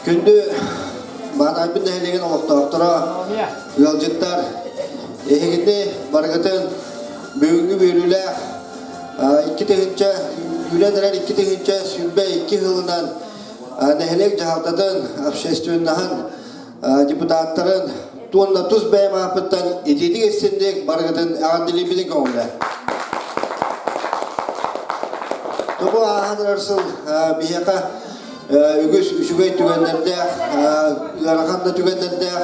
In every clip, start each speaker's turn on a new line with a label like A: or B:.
A: Күндү Баатаайбыт нэһилиэгин олохтоохторо, ыалдьыттар, эһигини барыгытын бүгүҥҥү үөрүүлээх 2000 үүнэн эрэр 2022 сылынан нэһилиэк дьаһалтатын, общественноһын, депутаттарын уонна тус бэйэм ааппыттан итиитик истинник барыгытын эҕэрдэлиибитин көҥүлэ. Тобу ааһан эрэр сыл биһиэхэ үгүс үчүгэй түгэннэрдээх, ыарахан да түгэннэрдээх,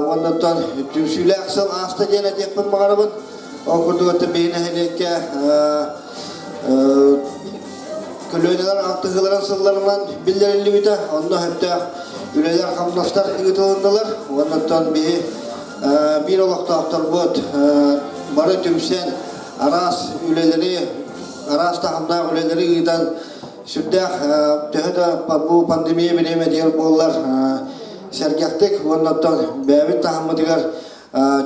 A: уоннаттан түмсүүлээх сыл ааста диэн этиэхпин баҕарабын. Ол курдук оттон биһи нэһилиэккэ көлүөнэлэр алтыһыыларын сылларынан биллэриллибитэ. Онно сөптөөх үлэлэр-хамнастар ыытылыннылар. Уоннаттан биһи биир олохтоохторбут бары түмсэн араас үлэлэри, араас таһымнаах үлэлэри ыытан сүрдээх төһө да бу пандемия бириэмэтигэр буоллар сэргэхтик уонна оттон бэйэбит таһыммытыгар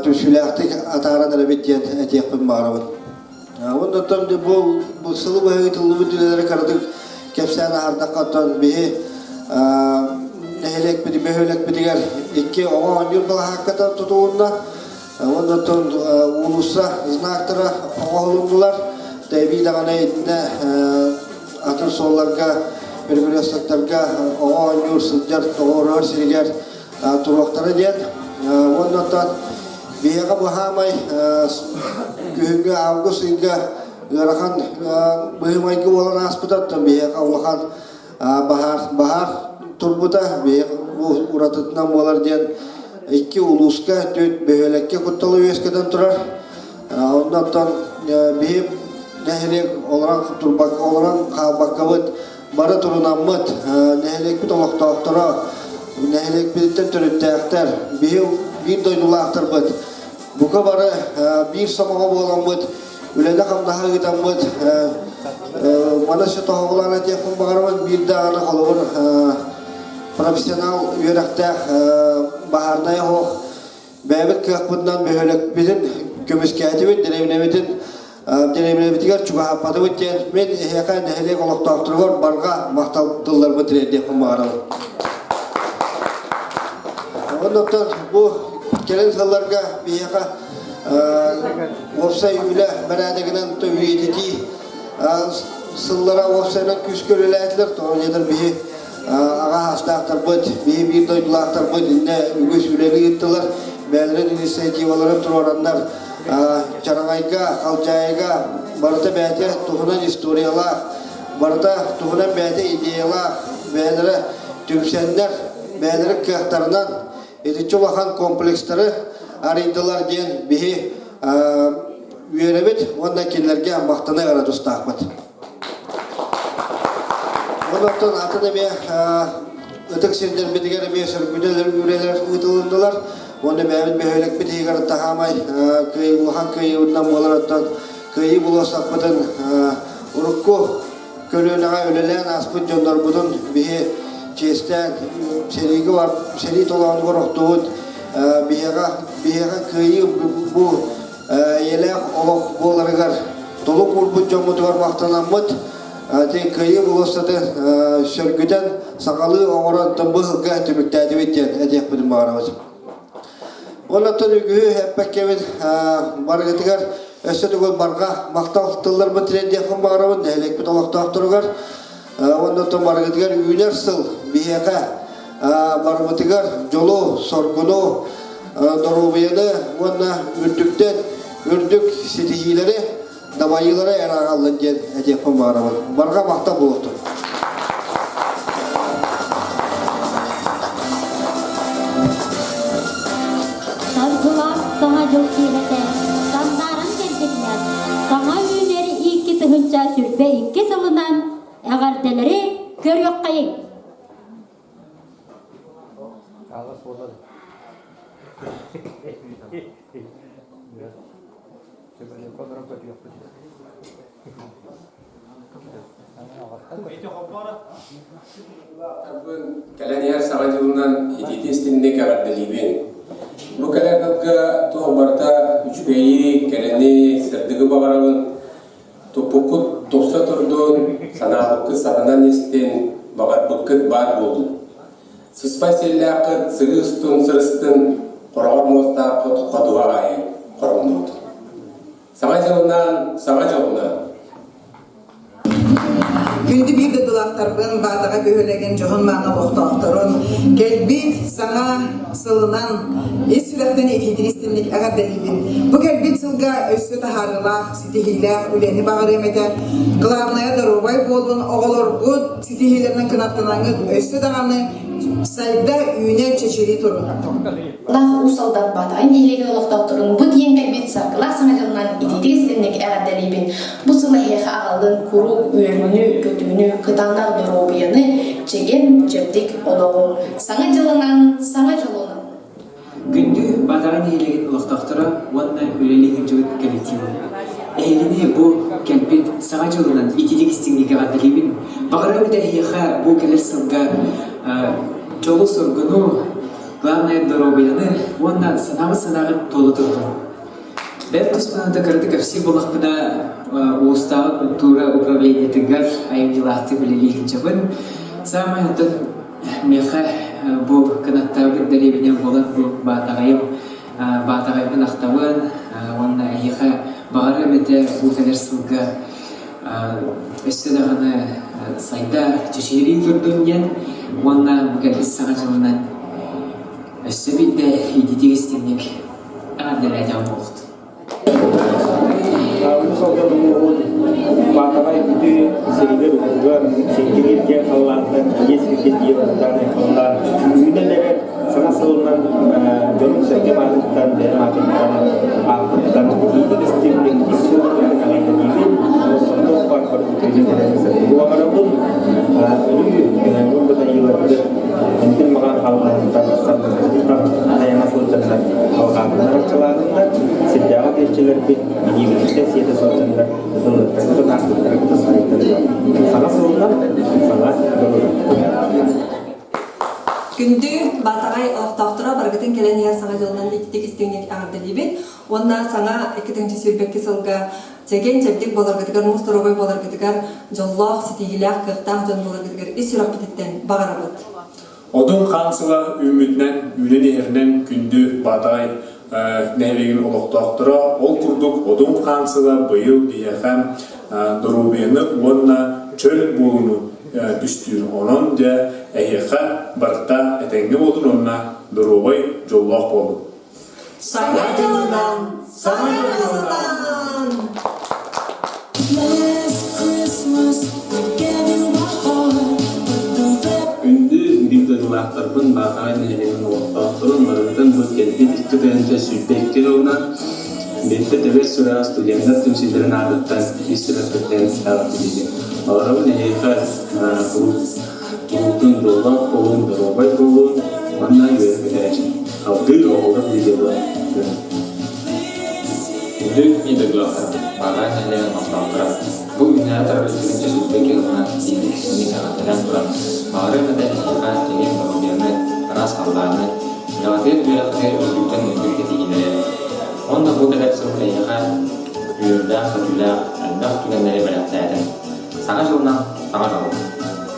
A: түмсүүлээхтик атааран эрэбит диэн этиэхпин баҕарабын. Уонна оттон бу, бу сылы быһа ыытыллыбыт үлэлэри кыратык кэпсээн аһардахха оттон биһи нэһилиэкпит бөһүөлэкпитигэр икки оҕо оонньуур балаһаакката тутулунна. Уонна оттон уулусса знактара оҥоһулуннулар. Тэбии даҕаны итиннэ атын суолларга, перекрестоктарга оҕо оонньуур сылдьар тоҕуоруһар сиригэр туруохтара диэн. Уонна оттон биһиэхэ быһаамай күһүҥҥү август ыйга ыарахан быһыы-майгы буолан ааспыта, оттон биһиэхэ улахан баһаар баһаар турбута биһиэхэ бу уратытынан буолар диэн икки улууска түөрт бөһүөлэккэ кутталы үөскэтэн турар. Онно оттон биһи нэһилиэк олорон турбакка олорон хаалбаккабыт бары турунаммыт нэһилиэкпит олохтоохторо нэһилиэкпититтэн төрүттээхтэр биһи биир дойдулаахтарбыт бука бары биир сомоҕо буоламмыт үлэни-хамнаһы ыытаммыт маны өссө тоһоҕолоон этиэхпин баҕарабын биир даҕаны холобур профессионал үөрэхтээх баһаарынай оһох бэйэбит кыахпытынан бөһүөлэкпитин көмүскээтибит дэриэбинэбитин дэриэбинэбитигэр чугаһаппатыбыт диэн мин эһиэхэ нэһилиэк олохтоохторугар барҕа махтал тылларбын тириэрдиэхпин баҕарабын. Оннуктан бу кэлин сылларга биһиэхэ уопсай үлэ бэрээдэгинэн үйэтитии сыллара уопсайынан күүскэ үлэлээтилэр. Тоҕо диэтэр биһи аҕа саастаахтарбыт, биһи биир дойдулаахтарбыт иннэ үгүс үлэни ыыттылар. Бэйэлэрин инициативаларын туруораннар Чараҥайга, Халдьаайыга барыта бэйэтэ туһунан историялаах, барыта туһунан бэйэтэ идеялаах, бэйэлэрэ түмсэннэр, бэйэлэрин кыахтарынан итиччэ улахан комплекстары арыйдылар диэн биһи үөрэбит уонна кинилэргэ махтана эрэ тустаахпыт. Онон атын эмиэ ытык сирдэрбитигэр эмиэ сөргүтэлэр үлэлэр ыытылыннылар. Уонна бэйэбит бөһүөлэкпит иһигэр таһаамай улахан кыайыыбытынан буолар оттон кыайыы болуоссаппытын урукку көлүөнэҕэ үлэлээн ааспыт дьоннорбутун биһи чиэстээн сэриигэ бар сэрии толоонугар охтубут биһиэхэ биһиэхэ кыайыы бу эйэлээх олох буоларыгар толук уурбут дьоммутугар махтанаммыт ити кыайыы болуоссаты сөргүтэн саҥалыы оҥорон бу сылга түмүктээтибит диэн этиэхпитин баҕарабыт. Оннуттан үгүһү эппэккэбин барыгытыгар өссө төгүл барҕа махтал тылларбын тириэрдиэхпин баҕарабын нэһилиэкпит олохтоохторугар. Оннуттан барыгытыгар үүнэр сыл биһиэхэ барыбытыгар дьолу, соргуну, доруобуйаны уонна үрдүктэн үрдүк ситиһиилэри дабайыылара эрэ аҕаллын диэн этиэхпин баҕарабын. Барҕа махтал буолуохтун.
B: Саргылаах Саҥа дьыл киэһэтэ сандааран кэлбитинэн саҥа үүнэр 2022 сылынан эҕэрдэлэри көрүөххэйиҥ!
C: Кэлэн иһэр Саҥа дьылынан итиитин истинник эҕэрдэлиибин. Бу кэлэр сылга туох барыта үчүгэйи, кэрэни, сырдыгы баҕарабын. Туппуккут тупса турдун, санаабыккыт сатанан истин, баҕарбыккыт баар буоллун. Сыспай сиэллээххит сыһыы устун сырыстын, хороҕор муостааххыт ходуһа аайы хоромнуутун. Саҥа дьылынан, саҥа дьолунан!
D: Күндү биир дойдулаахтарбын, Баатаҕа бөһүөлэгин дьоһун-мааны олохтоохторун, кэлбит саҥа сылынан ис сүрэхтэн итиитин истинник эҕэрдэлиибин. Бу кэлбит сылга өссө таһаарыылаах, ситиһиилээх үлэни баҕарыам этэ. Главное, доруобай буолун, оҕолоргут ситиһиилэринэн кынаттанаҥҥыт өссө даҕаны сайда, үүнэ, чэчирии турун.
E: Лах Уус Алдан Баатаҕай нэһилиэгин олохтоохторун бу тиийэн кэлбит саргылаах саҥа дьылынан итиитик истинник эҕэрдэлиибин. Бу сыл эһиэхэ аҕаллын куруук үөрүүнү, көтүүнү, кытаанах доруобуйаны, чэгиэн, чэбдик олоҕу. Саҥа дьылынан, саҥа дьолунан!
F: Күндү Баатаҕай нэһилиэгин олохтоохторо уонна үлэлии сылдьыбыт коллектива. Эһигини бу кэлбит Саҥа дьылынан итиитик истиҥник эҕэрдэлиибин. Баҕарабыт эһиэхэ бу кэлэр сылга дьолу-соргуну, Главное доруобуйаны уонна санаабыт санааҕыт туола турдун. Бэрт туспунан кыратык кэпсиир буоллахпына, улуустааҕы культура управлениетыгар айымньылаахтык үлэлии сылдьабын. Саамай онтон миэхэ бу кынаттаабыт дэриэбинэм буолар бу Баатаҕайым. Баатаҕайбын ахтабын уонна эһиэхэ баҕарыам этэ бу кэлэр сылга өссө даҕаны сайда чэчирии турдун диэн уонна бу кэлбит саҥа дьылынан өссө биирдэ ититик истиҥник эҕэрдэлээтэҕим буолуохтун.
G: Уус Алдан улууһун Баатаҕай бүтүн сиригэр-уотугар сиҥкириир киэҥ халлаантан ийэ сиргэ тиийэ уһуктаан айхаллаан үүнэн эрэр Саҥа сылынан дьонум-сэргэм аатыттан, бэйэм аатыттан, ааппыттан итиитик истиҥник ис сүрэхпиттэн эҕэрдэлиибин, соҕотох баар үтүөнү кэлэн сырдыгы баҕарабын. Өрүү көһөҥҥүн бытайыыларгыт интин маҕан халлаантан саргытыттан тайана сылдьаннар алҕаатыннар арчылаатыннар, сирдээҕи тиэччилэрбит илиибититтэн сиэтэ сылдьаннар ыллыктаргытын аахпыттаргытын арыйтарыгар. Саҥа сылынан, саҥа дьолунан.
H: Күндү Баатаҕай олохтоохторо барыгытын кэлэн иһэр Саҥа дьылынан ититик истиҥник эҕэрдэлиибит уонна саҥа 2022 сылга чэгиэн-чэбдик буоларгытыгар, муус доруобай буоларгытыгар, дьоллоох, ситиһиилээх, кыахтаах дьон буоларгытыгар ис сүрэхпититтэн баҕарабыт.
I: Одун хаан сыла үүммүтүнэн, үүнэн иһэринэн күндү Баатаҕай нэһилиэгин олохтоохторо ол курдук Одун хаан сыла быйыл биһиэхэ доруобуйаны уонна чөл буолууну түстүүр. Онон дьэ эһиэхэ барыта этэҥҥэ буолун уонна доруобай, дьоллоох буолун.
H: Саҥа дьылынан! Саҥа дьылынан!
J: Күндү биир дойдулаахтарбын Баатаҕай нэһилиэгин олохтоохторун барыгытын бу кэлбит 2022 сылынан Биирдэ тэбэр сүрэҕэ студеннар түмсүүлэрин аатыттан ис сүрэхпиттэн эҕэрдэлиибин. Баҕарабын эһиэхэ куруутун дьоллоох буолун, доруобай буолун уонна үөрэ-көтө Алгыы оҕолор видеолар көрүҥ.
K: Күндү недоглаһа, Баатаҕай нэһилиэгин олохтоохторо, бу үүнээри турар 2022 сылынан биирдик истиҥник эҕэрдэлээн туран, баҕарыам этэ эһиэхэ чэгиэн доруобуйаны, ыраас халлааны, үлэҕитигэр үөрэххитигэр үрдүктэн үрдүк ситиһиилэри, Уонна бу кэлэр сыл эйиэхэ үөрүүлээх-көтүүлээх элбэх түгэннэри бэлэхтээтин. Саҥа дьылынан саҥа дьол!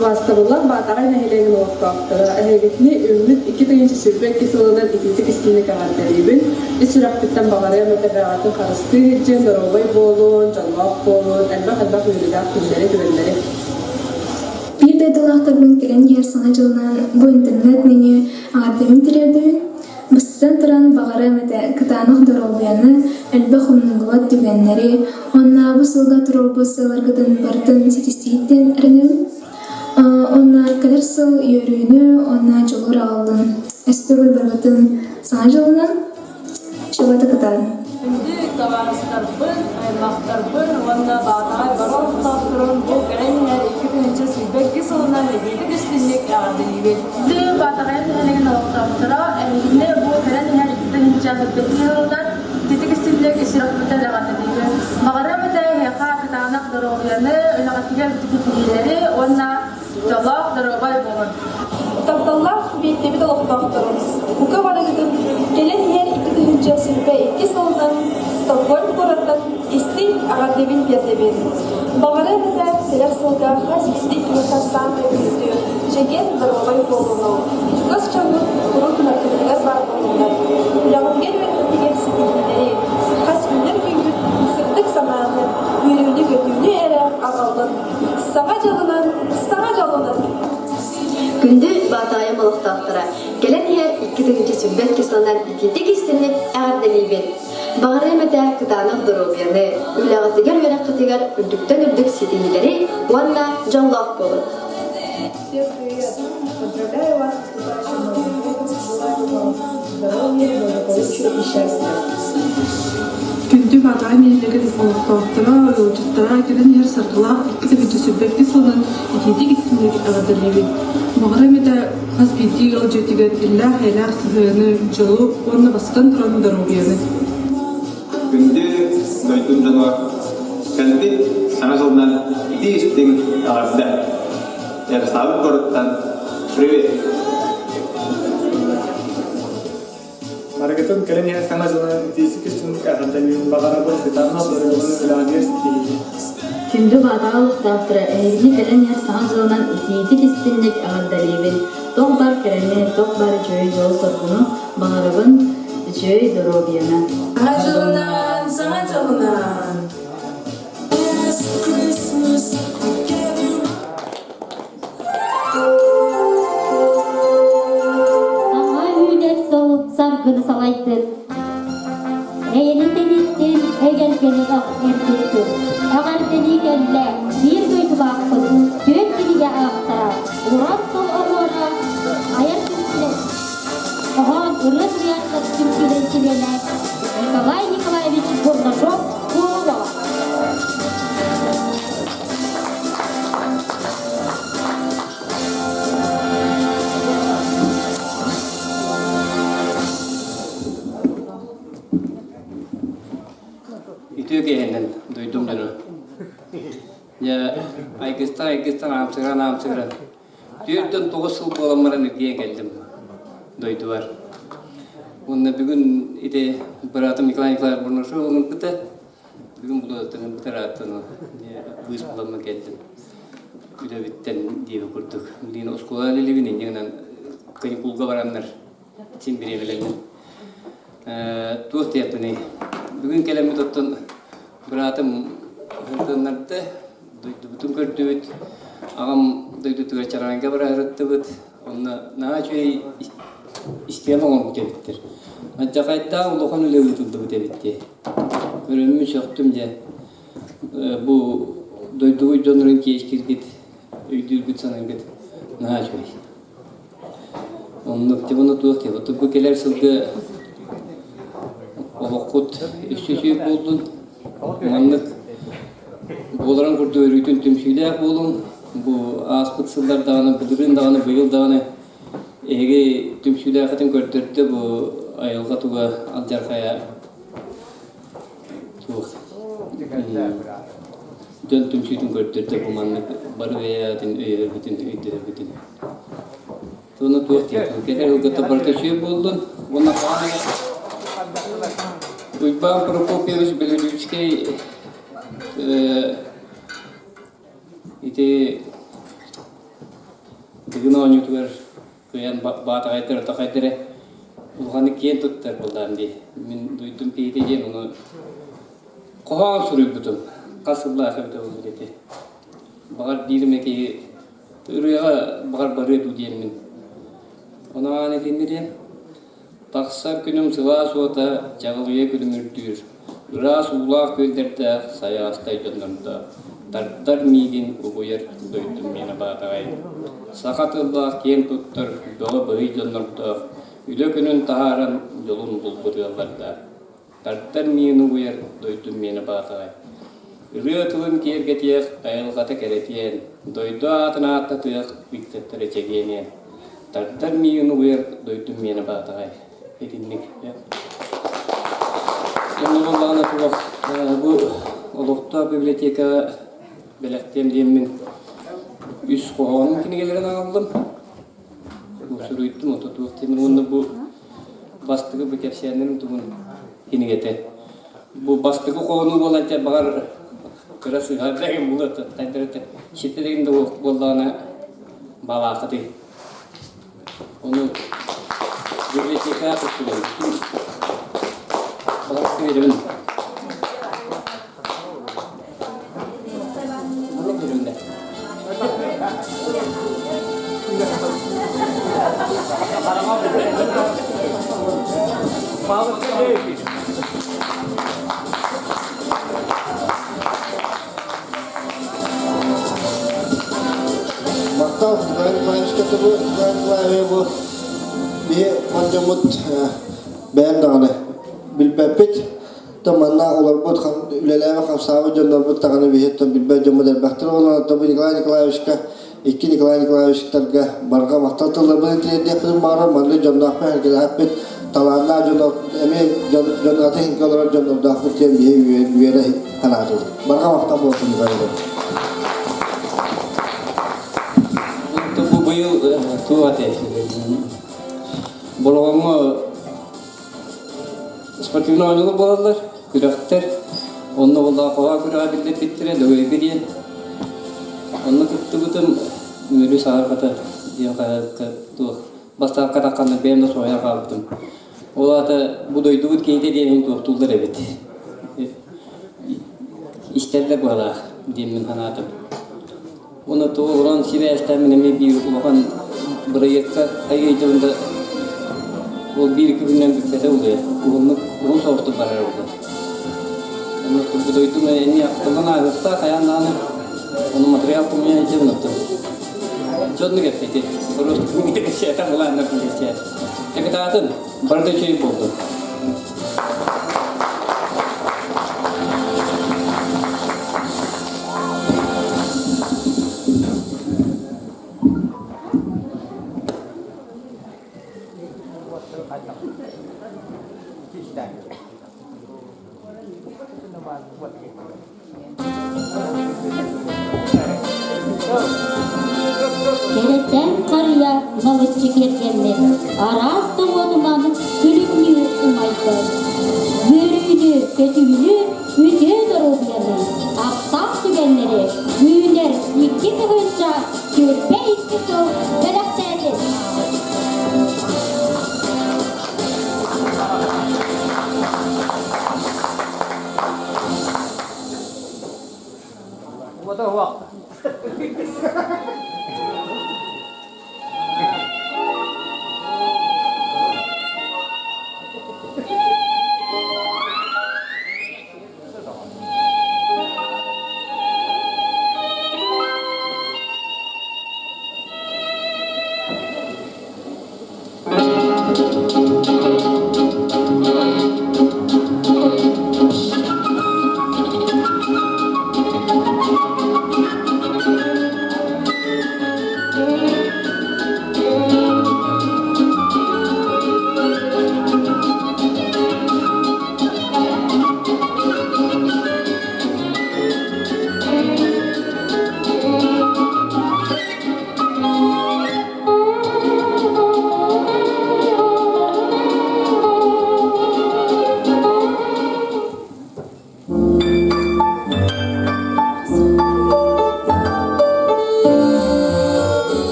L: Убаастабыллаах Баатаҕай нэһилиэгин олохтоохторо, эһигитини үүммүт 2022 сылынан итиитик истиҥник эҕэрдэлиибин. Ис сүрэхпиттэн баҕарыам этэ бэҕэтин харыстыы сылдьыан, доруобай буолуун, дьоллоох буолуун, элбэх-элбэх үөрүүлээх күннэри, түгэннэри.
M: Биир дойдулаахтарбын кэлэн иһэр Саҥа дьылынан бу интернет нөҥүө эҕэрдэбин тириэрдэбин. Бастатан туран, баҕарыам этэ кытаанах доруобуйаны, элбэх умнуллубат түгэннэри уонна бу сылга туруорбут сыалларгытын барытын ситистиһиттэн эрэнэбин. Уонна кэлэр сыл үөрүүнү уонна дьолу аҕаллын. Өстөөх барыгытын Саҥа дьылынан Чубата кытаан.
N: Күндү табаарыстарбын, аймахтарбын уонна Баатаҕай бары олохтоохторун бу кэлэн иһэр 2022 сылынан эбиитик истинник эҕэрдэлиибин.
O: Күндү Баатаҕайым нэһилиэгин олохтоохторо, эһигини бу кэлэн иһэр 2022 сылынан ититик истинник ис сүрэхпиттэн эҕэрдэлиибин. Баҕарыам этэ эһиэхэ кытаанах доруобуйаны, үлэҕитигэр үрдүк ситиһиилэри уонна Дьоллоох, доруобай буолун!
P: Тапталлаах биирдэбит олохтоохторун, бука барыгытын кэлэн иһэр 2022 сылынан Стокгольм куораттан истиҥ эҕэрдэбин тиэрдэбин. Баҕарыам этэ кэлэр сылга хас биирдии киһиэхэ саамай күндү, чэгиэн доруобай буолууну, чугас дьоҥҥут куруук кынаттыыргытыгар баар буоллуннар, үлэҕитигэр үөрэххитигэр ситиһиилэри, хас үүнэр күҥҥүт сырдык санааны, үөрүүнү-көтүүнү эрэ аҕаллын. Саҥа дьылынан, саҥа дьолунан!
Q: Күндү Баатаҕайым олохтоохторо, кэлэн иһэр 2022 сылынан итиитик истинник эҕэрдэлиибин! Баҕарыам этэ кытаанах доруобуйаны, үлэҕитигэр үөрэххитигэр үрдүктэн үрдүк ситиһиилэри уонна дьоллоох буолун!
R: Всем привет! Поздравляю вас с наступающим Новым годом! Желаю вам здоровья, благополучия и счастья!
L: Күндү Баатаҕай нэһилиэгин олохтоохторо, ыалдьыттара кэлэн иһэр саргылаах 2 сүүрбэкки сылынан итиитик истиҥник эҕэрдэлиибит. Баҕарыам этэ хас биирдии ыал дьиэтигэр иллээх-эйэлээх сыһыаны, дьолу уонна бастатан туран доруобуйаны.
S: Күндү дойдум дьоно, кэлбит Саҥа дьылынан итии-истиҥ эҕэрдэ! Ярославль куораттан привет!
T: Барыгытын кэлэн иһэр Саҥа дьылынан итиисик истиҥник эҕэрдэлиибин баҕарабын кытаанах доруобуйаны үлэҕитигэр ситиһиини.
Q: Күндү Баатаҕа олохтоохторо, эһигини кэлэн иһэр Саҥа дьылынан итиитик истиҥник эҕэрдэлиибин! Туох баар кэрэни, туох баар үчүгэй дьолу-соргуну баҕарабын, үчүгэй доруобуйаны!
R: Саҥа дьылынан, саҥа дьылынан!
B: Саҥа үүнэр сыл саргыны салайдын, эйэни тэниттин, эгэлгэни эргиттин. Эҕэрдэнии кэллэ, биир дойдулаахпыт, түөрт кинигэ ааптара, уран тыл оһуора, айар түмсүүлэр, хоһоон ырыа суруйааччылар түмсүүлэрин чилиэнэ Николай Николаевич Бурнашов Куолула.
C: Үтүө киэһэнэн дойдум дьоно. Дьэ, айгыстан айгыстан аамсыгыран аамсыгыран 49 сыл буолан баран эргийэн кэллим дойдубар. Уонна бүгүн ити быраатым Николай Николаевич Бурнашов ыҥырбыта. Бүгүн булуоттан бытарааттан быыс буламмын кэллим. Үлэбиттэн диэби курдук. Билигин оскуола үлэлиибин, инньэ гынан каникулга бараннар син бириэмэлэнним. Туох диэхпиний? Бүгүн кэлэммит оттон быраатым ыһынтыннарда, дойдубутун көрдүбүт. Аҕам дойдутугар Чараҥга бараһырыттыбыт. Онно наһаа үчүгэй истиэн оҥорбут эбиттэр. Алдьархайдаах улахан үлэ ыытыллыбыт эбит дии. Көрөммүн сөхтүм дьэ. Бу дойдубут дьоннорун киэстииргит, өйдүүргүт саныыргыт наһаа үчүгэй. Оннук дьэ уонна туох диэ, бу кэлэр сылга олоххут өссө үчүгэй буоллун, маннык буоларын курдук өрүүтүн түмсүүлээх буолуҥ. Бу ааспыт сыллар даҕаны, былырыын даҕаны, быйыл даҕаны эһиги түмсүүлээххитин көрдөрдө бу айылҕа туга алдьархайа туох дьон түмсүүтүн көрдөрдө бу маннык бары бэйэҕитин өйөһөргүтүн өйдөһөргүтүн Туону туох диэтин кэлэр ылгыта барыта үчүгэй буоллун уонна хаан Уйбаан Прокопьевич Белолюбскай ити Дыгын оонньуутугар кыайан баатаҕайдар отохайдары улаханнык киэн туттар буоллаҕым дии. Мин дойдум киһитэ диэн ону хоһоон суруйбутум. Хас сыллаах эбитэ буолбут ити. Баҕар биир эмэ киһи ырыаҕа баҕар барыа дуу диэммин. Ону итиннириэм. Тахсар күнүм сылаас уота чаҕылыйа күлүмүрдүүр, ыраас уулаах күөллэрдээх сайаҕастай дьоннордоох, тардар миигин угуйар дойдум миэнэ Баатаҕай. Саха тыллаах киэн туттар бөҕө быһый дьоннордоох, үлэ күнүн таһааран дьолун булбут ыаллардаах. Тардар миин угуйар дойдум миэнэ Баатаҕай. Ырыа тылын киэргэтиэх, айылҕата кэрэтиэн, дойду аатын ааттатыах, ыччаттара чэгиэниэн. Тардар миин угуйар дойдум миэнэ Баатаҕай. Итинник. Онно буоллаҕына туох бу олохтоох библиотекаҕа бэлэхтиэм диэммин үс хоһоонум кинигэлэрин аҕаллым. Суруйдум, ото туох диэмин уонна бу бастакы бу кэпсээннэрим тугун кинигэтэ. Бу бастакы хоһоону буолан баҕар. Кыра сыһарда булат хайдары ситтерин да буоллаҕына балаахатый. Ону библиотекаҕа туттубун. Балаахты беребин.
A: Махтал, Николай Николаевичка бу Николай Николаевич бу биһи мандьаммыт бэйэм даҕаны билбэппит. То манна олорбут үлэлээбит хамсаабыт дьоннорбут даҕаны биһиттэн билбэт дьоммут элбэхтэр буолан бу Николай Николаевичка икки Николай Николаевичтарга барҕа махтал тылларбытын тириэрдиэхпитин баҕарар маннык дьонноохпут эргэлээхпит талааннаах дьон эмиэ дьон дьон аты иһинки олорор дьоннордоохпут диэн биһи үөрэ санаатыбыт. Барҕа махтал буолсун Николай
C: Бу быйыл туох этэй? Болоҕоҥҥо Спортивнай оонньуулар буолаллар, күрэхтэр. Онно Улаахоҕа күрэҕэ биллэрбиттэрэ, Лөгөйгө диэн. Онно кыттыбытым Үөрүү саһарҕата диэн хаһыакка туох бастаан хатахханна бэйэм да соһуйан хаалбытым. Ол аата бу дойдубут киһитэ диэн иһин туохтууллар эбит. Истэллэр быһалаах диэн мин санаатым. Уонна тугу уран сибээстээн мин эмиэ биир улахан бырайыакка айыйдыбын да ол биир күнүнэн бүппэтэ улуйа. Уһуннук уһун соҕустук барар эбитэ. Онно бу дойдум эмиэ ахтыллан ааһыахтаах хайаан даҕаны ону материал хомуйан илдьэбин оттон. Дьоннук эппити. Просто кэпсээтэ былааннар кэпсээтэ. Капитаатын барыта үчүгэй буолду.
B: Кэрэчээн харыйа налыччы киэргэммит, араас да уотунан күлүмнүү умайдар. Үөрүүнү, көтүүнү, үтүө доруобуйаны, аптаах түгэннэри үүнэр 2022 сыл бэлэхтээтин!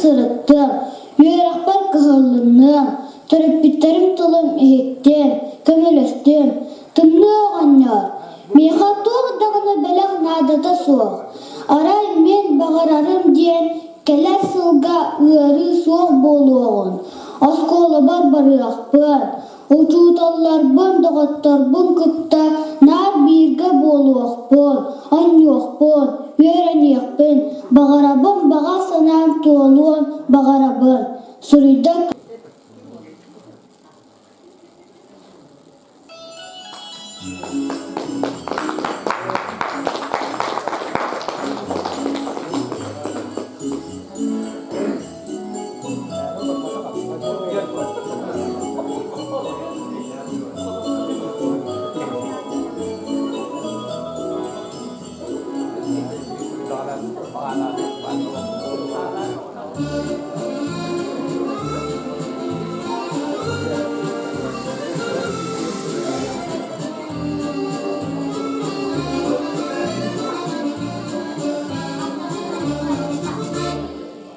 U: сырыттым, үөрэхпэр кыһаллынным, төрөппүттэрим тылым иһиттим, көмөлөстүм. Тымныы оҕонньор, миэхэ туох даҕаны бэлэх наадата суох. Арай мин баҕарарым диэн кэлэр сылга ыарыы суох буолуоҕун, оскуолабар барыахпын, Учууталларбын, доҕотторбун кытта наар бииргэ буолуохпун, оонньуохпун, үөрэниэхпин баҕарабын, баҕа санаам туолуон баҕарабын, суруйда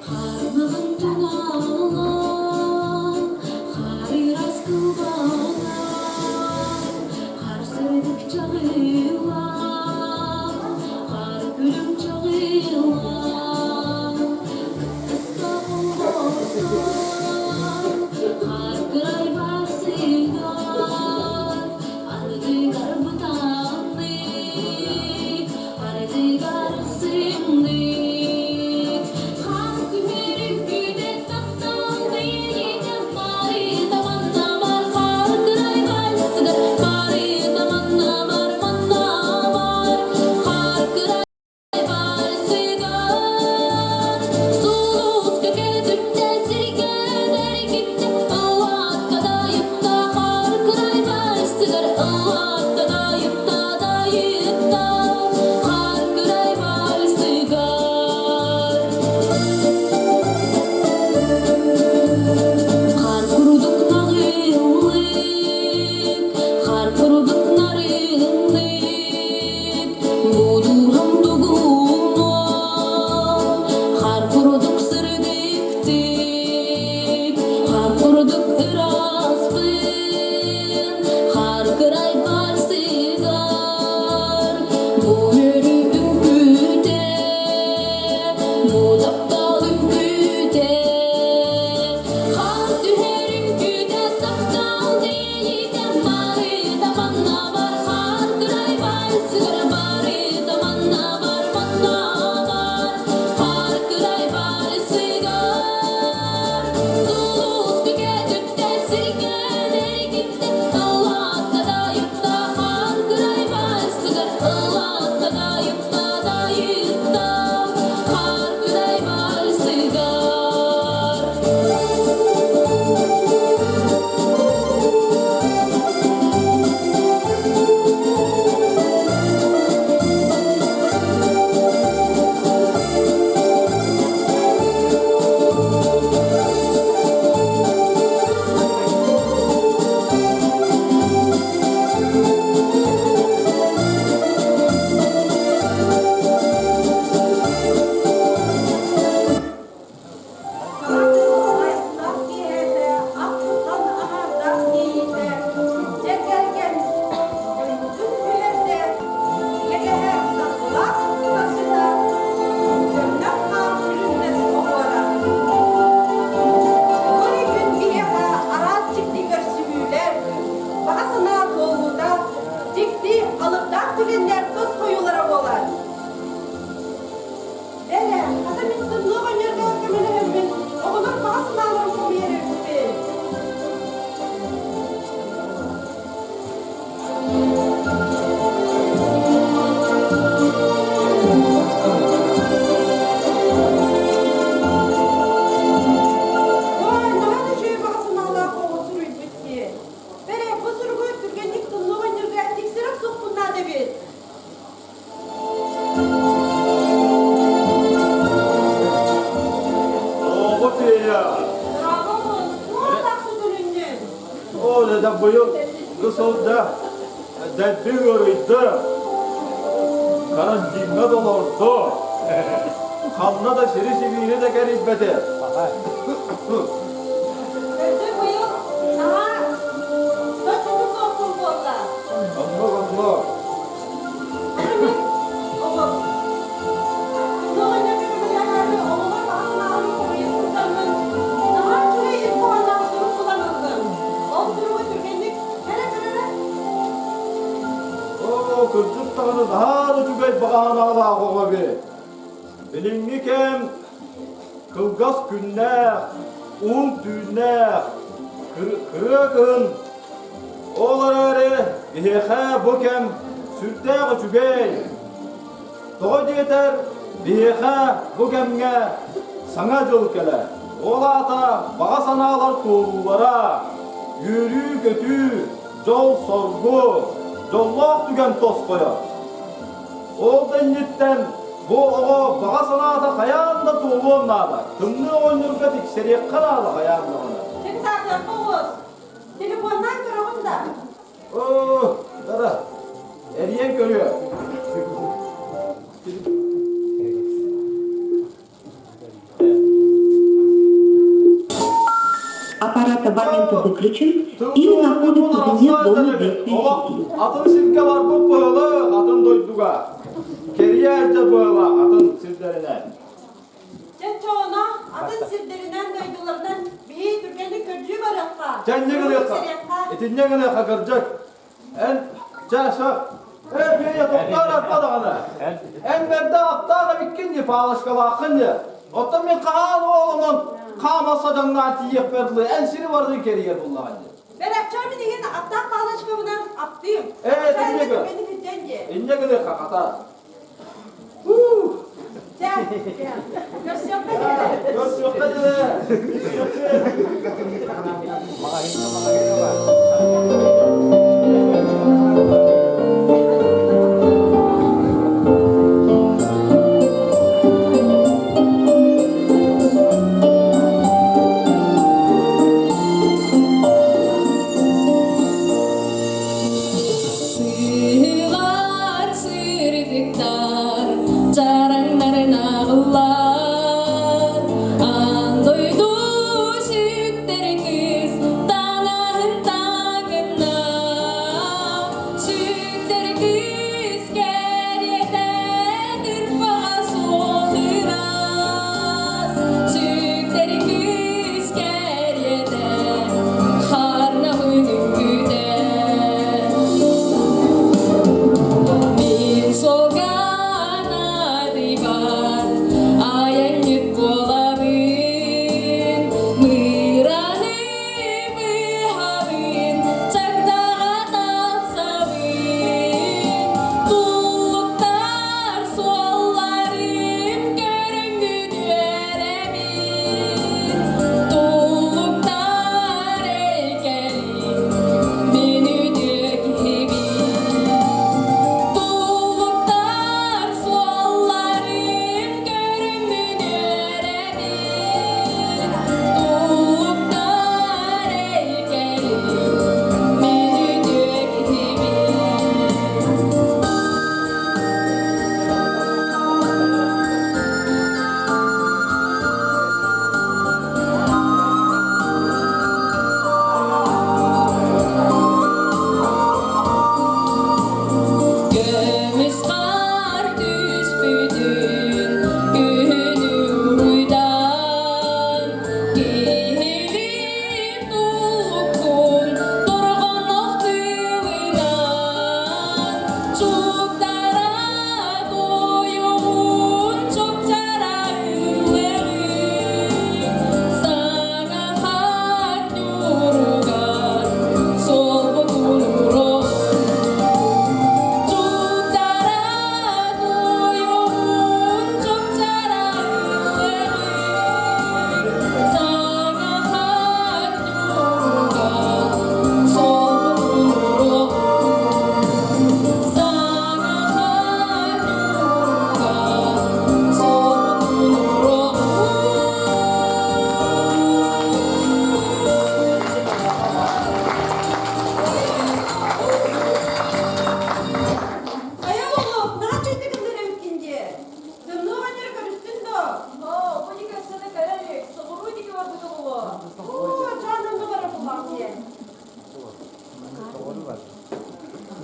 B: Хармаҕын тулалаан, харырас кылбаҥнаан, хар сырдык чаҕыллаан, хар күлүм чаҕыллаан, кыттыкта холбостон, хар кырай барсыгар, ардыгар бытааннык, ардыгар сымнык, хар күһүрүккүтэ таптал бэйэтэ бары таманна бар, хар кырай барсыгар, бары таманна бар, манна бар, хар кырай Барсыгар, сулуска көтүттэ, сиргэ эргиттэ, ыллаатта дайытта, хаар кырай барсыгар, ыллаатта дайытта, дайытта, хаар кырай барсыгар. Хаар курдук наҕыллык, хаар курдук нарыннык, Будуһам дугуно, хаар курдук сырдыктык, хаар курдук ыраспын, хаар кырай барсыгар, бу үөрүү үҥкүүтэ, бу таптал үҥкүүтэ, хаар түһэр үҥкүүтэ таптал
P: Саҥа дьыл айыллаах киэһэтэ, ат-тутан аҥаардаах тиийиитэ, дьэ кэргэн үҥкүүлэрдэ, кэтэһэ саргылаах саргыта, көмнөх хаан күлүмнэс оһуора. Бу күн биһиэхэ араас дьикти көрсүһүүлэр, баҕа санаа туолуута, дьикти алыптаах түгэннэр тус хойуулара буолар. Эрэ, хата мин тымныы оҕонньорго көмөлөһөммүн, оҕолор баҕа санааларын хомуйар эбиппин. Ой, наһаа да үчүгэй баҕа санаалаах оҕо суруйбут дии. Бэрэ, бу суругу түргэнник тымныы оҕонньорго тиксэрэ охсуохпун наада эбит.
V: Оҕо фея! О, да быйыл кысылда, дэлби ыарыйда, карантиҥҥа да олордо. ханна да сири-сибиири да кэрийбэтэ.
N: Өссө быйыл наһаа соччото суох сыл буолла.
V: Оннук, оннук.
N: Аны мин оҕо оҕонньор көмөлөһөөрү оҕолор баҕа санааларын хомуйа сылдьаммын наһаа үчүгэй ис хоһоонноох сурук булан ыллым. Ол суругу түргэнник кэлэ көрөрө.
V: Оо, кырдьык даҕаны наһаа да үчүгэй баҕа санаалаах оҕо эбит. Билиҥҥи кэм кылгас күннээх, уһун түүннээх, кырыа кыһын. Ол эрээри биһиэхэ бу кэм сүрдээх үчүгэй. Тоҕо диэтэр, биһиэхэ бу кэмҥэ Саҥа дьыл кэлэр. Ол аата баҕа санаалар туолуулара, үөрүү-көтүү, дьол-соргу, дьоллоох түгэн тосхойор. Ол да инниттэн бу оҕо баҕа санаата хайаан да туолуон наада. Тымныы оҕонньорго тиксэриэххэ наада хайаан даҕаны.
N: Чыҥсаатыахха оҕус. Телефоннаан көрөҕүн да?
V: Оо, дара, эрийэн көрүө.
D: Аппарат абонента выключен или находится вне зоны действия сети.
V: Атын сиргэ барбыт быһылы, атын дойдуга. Кэрийэ сылдьар быһыла атын сирдэринэн.
N: Чэ, атын сирдэринэн, дойдуларынан биһи түргэнник көрдүү барыахха.
V: Чэ, инньэ гыныахха. Итинньэ гыныахха кырдьык. Эн, чэ, сөп. Эй, Федя, тохтоор арба даҕаны. Эн бэрдэ аттаах эбиккин дии, палочкалааххын дии. Оттон мин хаһаан оҕолонон хаама садьаҥнаан тиийиэхпэр дылы эн сири барытын кэрийэр буллаҕын дии.
N: Бэрээччэ мин иһин аттаах палочкабынан аптыым.
V: Ээ, инньэ гын. Инньэ гыныахха хата.
N: Чэ, көрсүөххэ диэри.
V: Көрсүөххэ диэри.
B: Сыылар сырдыктар, чараҥнарын аҕыллар, аан дойду сүктэр кыыс таҥаһын таҥынна.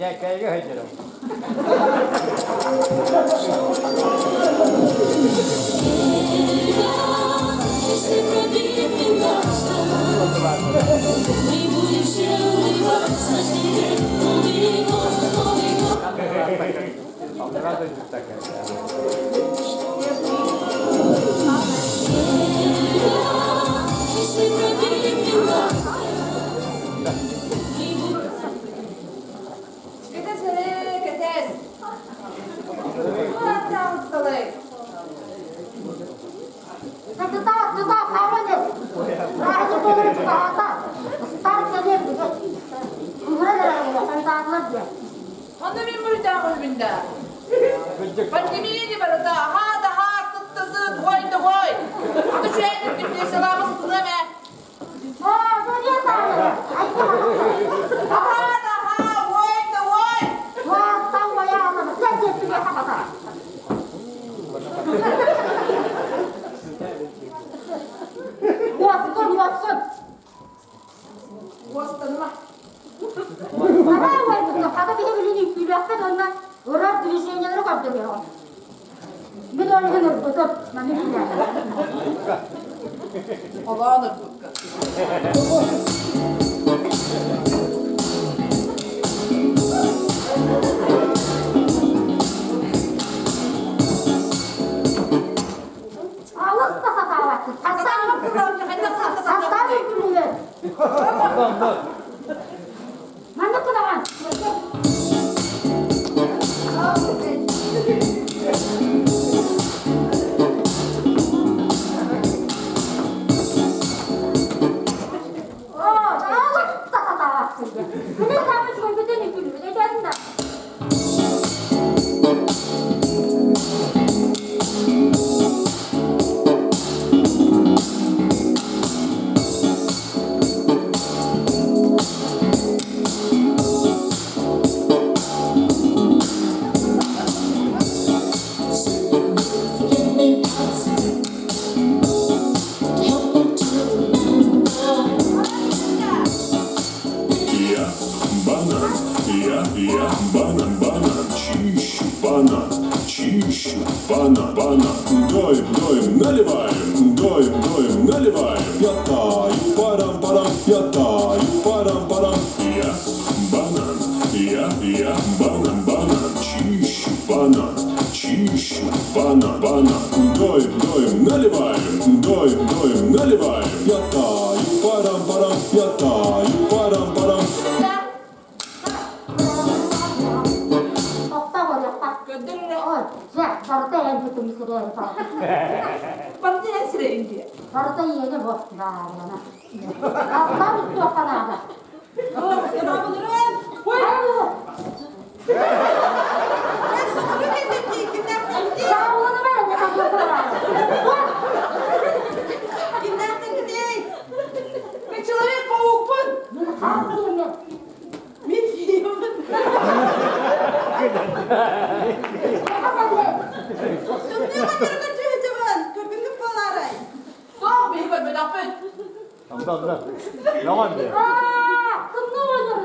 E: Кэккэйгэ сылдьарым.
P: Кэтэс эрэ, кэтэс. Туорааттаабытталай. Онно мин буруйдаах үһүбүн да. Пандемия барыта аһаа да аһаа, сыт да сыт, ой да ой. Аты үчүгэйдик депрессиялаабы сытыныам ээ. Аһаа да аһаа, ой да ой.
U: Уоскун, уоскун.
P: Уостаныма.
U: Хара уойбутуна хата биһи билин үккүүлүөхпүт уонна ырар движениелары көрдөрүөҕүм. Мин ол иһин ырбытым, маны билээхпин.
P: Холоон ырбыкка.
U: Алыс да сатаабаккын. Хаттаан үккүүлүөр. Маннык кудаҕан. Оо, алыс да сатаабаккын диэн. Күнү саамы үчүгэйбитин үккүүлүбүт өйдөөтүн да.
F: Я банан, я банан, банан, чищу банан, чищу банан, банан. Доим, доим, наливаем, доим, доим, наливаем. Я таю, парам, парам, я таю, парам, парам. Я банан, я банан, банан, чищу банан, чищу банан, банан. Доим, доим, наливаем, доим, доим, наливаем. Я таю, парам, парам, я таю, парам, парам.
U: Ой, дьэ, барыта эн бүтүн сирэйин
P: Барыта эн сирэйин диye.
U: Барыта иэни бу, баарына. Алтан устуохха наада. Сауланы бар, не
P: Мен Человек-паукпун. Мен киемін. Соң биһи көрбөтөхпүт.
U: Тымныы оҕонньору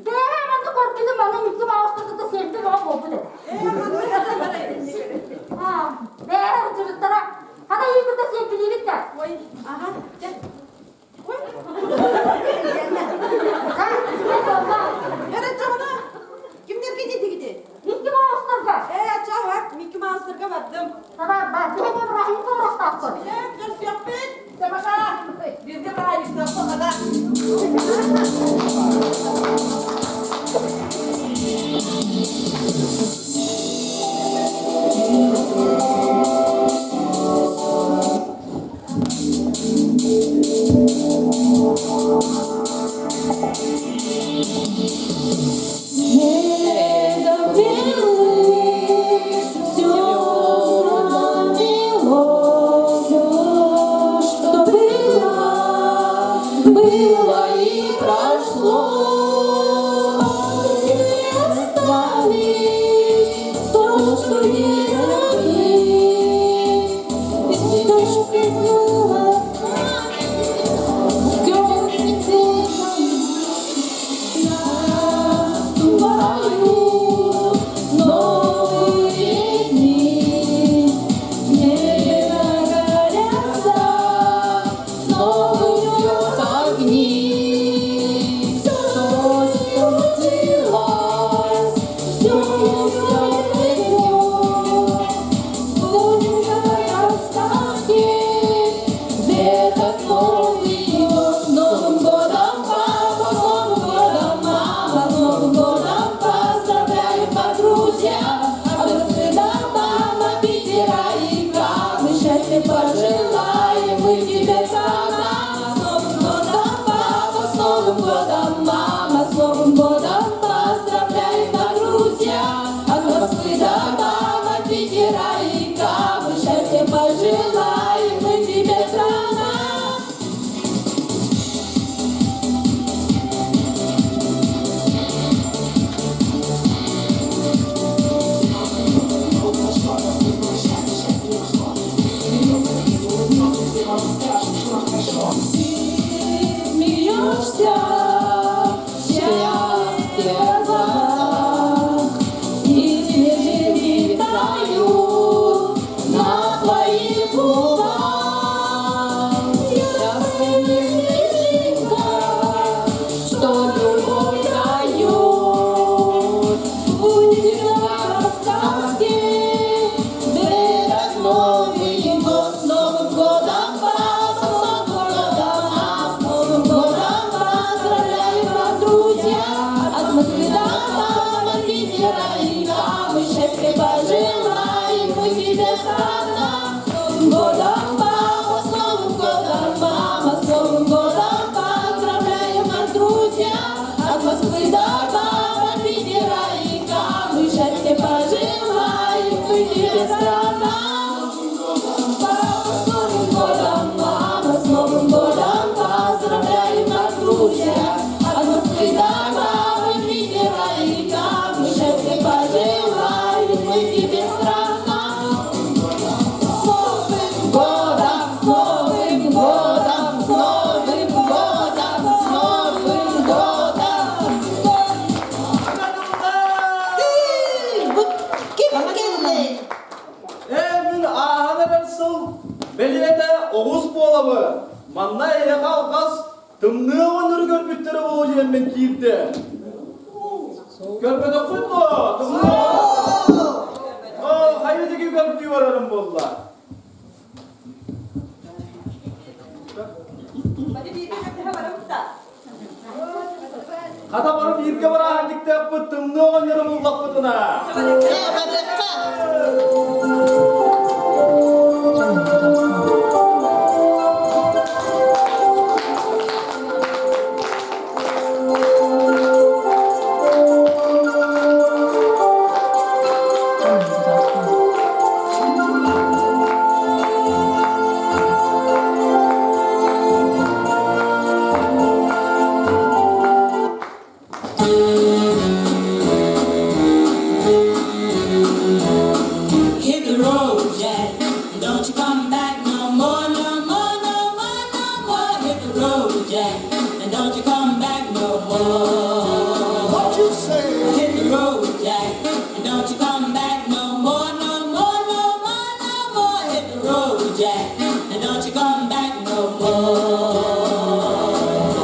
U: Бэйэ манны көрбүтүм, аны Микки Маустаргыта сиэрдэ бөҕө буолбут этэ. Бэйэ дьырыттара хана иикыта сиэрдилиибит да.
P: Ой, аха, дьэ. Эрэ чоҕуна кимнерге диэтигити?
U: Микки Маустарга.
P: Ээ, чаҕа, Микки Маустарга бардым.
U: Тара, бар, биһиги бырааһынньык оҥорохтоохпут.
P: Ээ, көрсүөхпүт. Тамаша, бирге бырааһынньыктаахпыт хата.
B: Снегом белым все замело, все пожелаем мы тебе, страна. Ты смеешься, счастье в глазах, и снежинки тают на твоих губах. Ясная снежинка, что любовь дает, будет всегда в сказке. Этот Новый год с Новым годом вас, с Новым годом вас, с Новым годом поздравляем вас, друзья! От Москвы до Пама, Питера и Камы счастья пожелаем мы тебе, страна! С Новым годом, папа, с Новым годом, мама, с Новым годом поздравляем вас, друзья! От Москвы до Пама, Питера и Камы счастья пожелаем мы тебе, страна! Папа, с Новым годом, мама, с Новым годом поздравляем вас, друзья! От Москвы до Камы, Питера и Камы счастья пожелаем мы тебе, страна! С Новым годом, с Новым годом, с Новым годом, с Новым годом!
H: Ким кэллэй?
V: Ээ, мин ааһан эрэр сыл бэлиэтэ оҕус буолабы. Манна эһиэхэ алҕас тымныы оҕонньору көрбүттэрэ буолуо диэммин киирдэ. Көрбөтөххүт дуо? Тымныы Оо, хайа диэки көрдүү барарым буолла. Хата барып бииргэ барааһын дьиктээхпит тымныы оҕонньору буллахпытына.
B: Hit the road, Jack, and don't you come back no more, no more, no more, no more. Hit the road, Jack, and don't you come back no more.
A: What you say?
B: Hit the road, Jack, and don't you come back no more, no more, no more, no more. Hit the road, Jack, and don't you come back no more.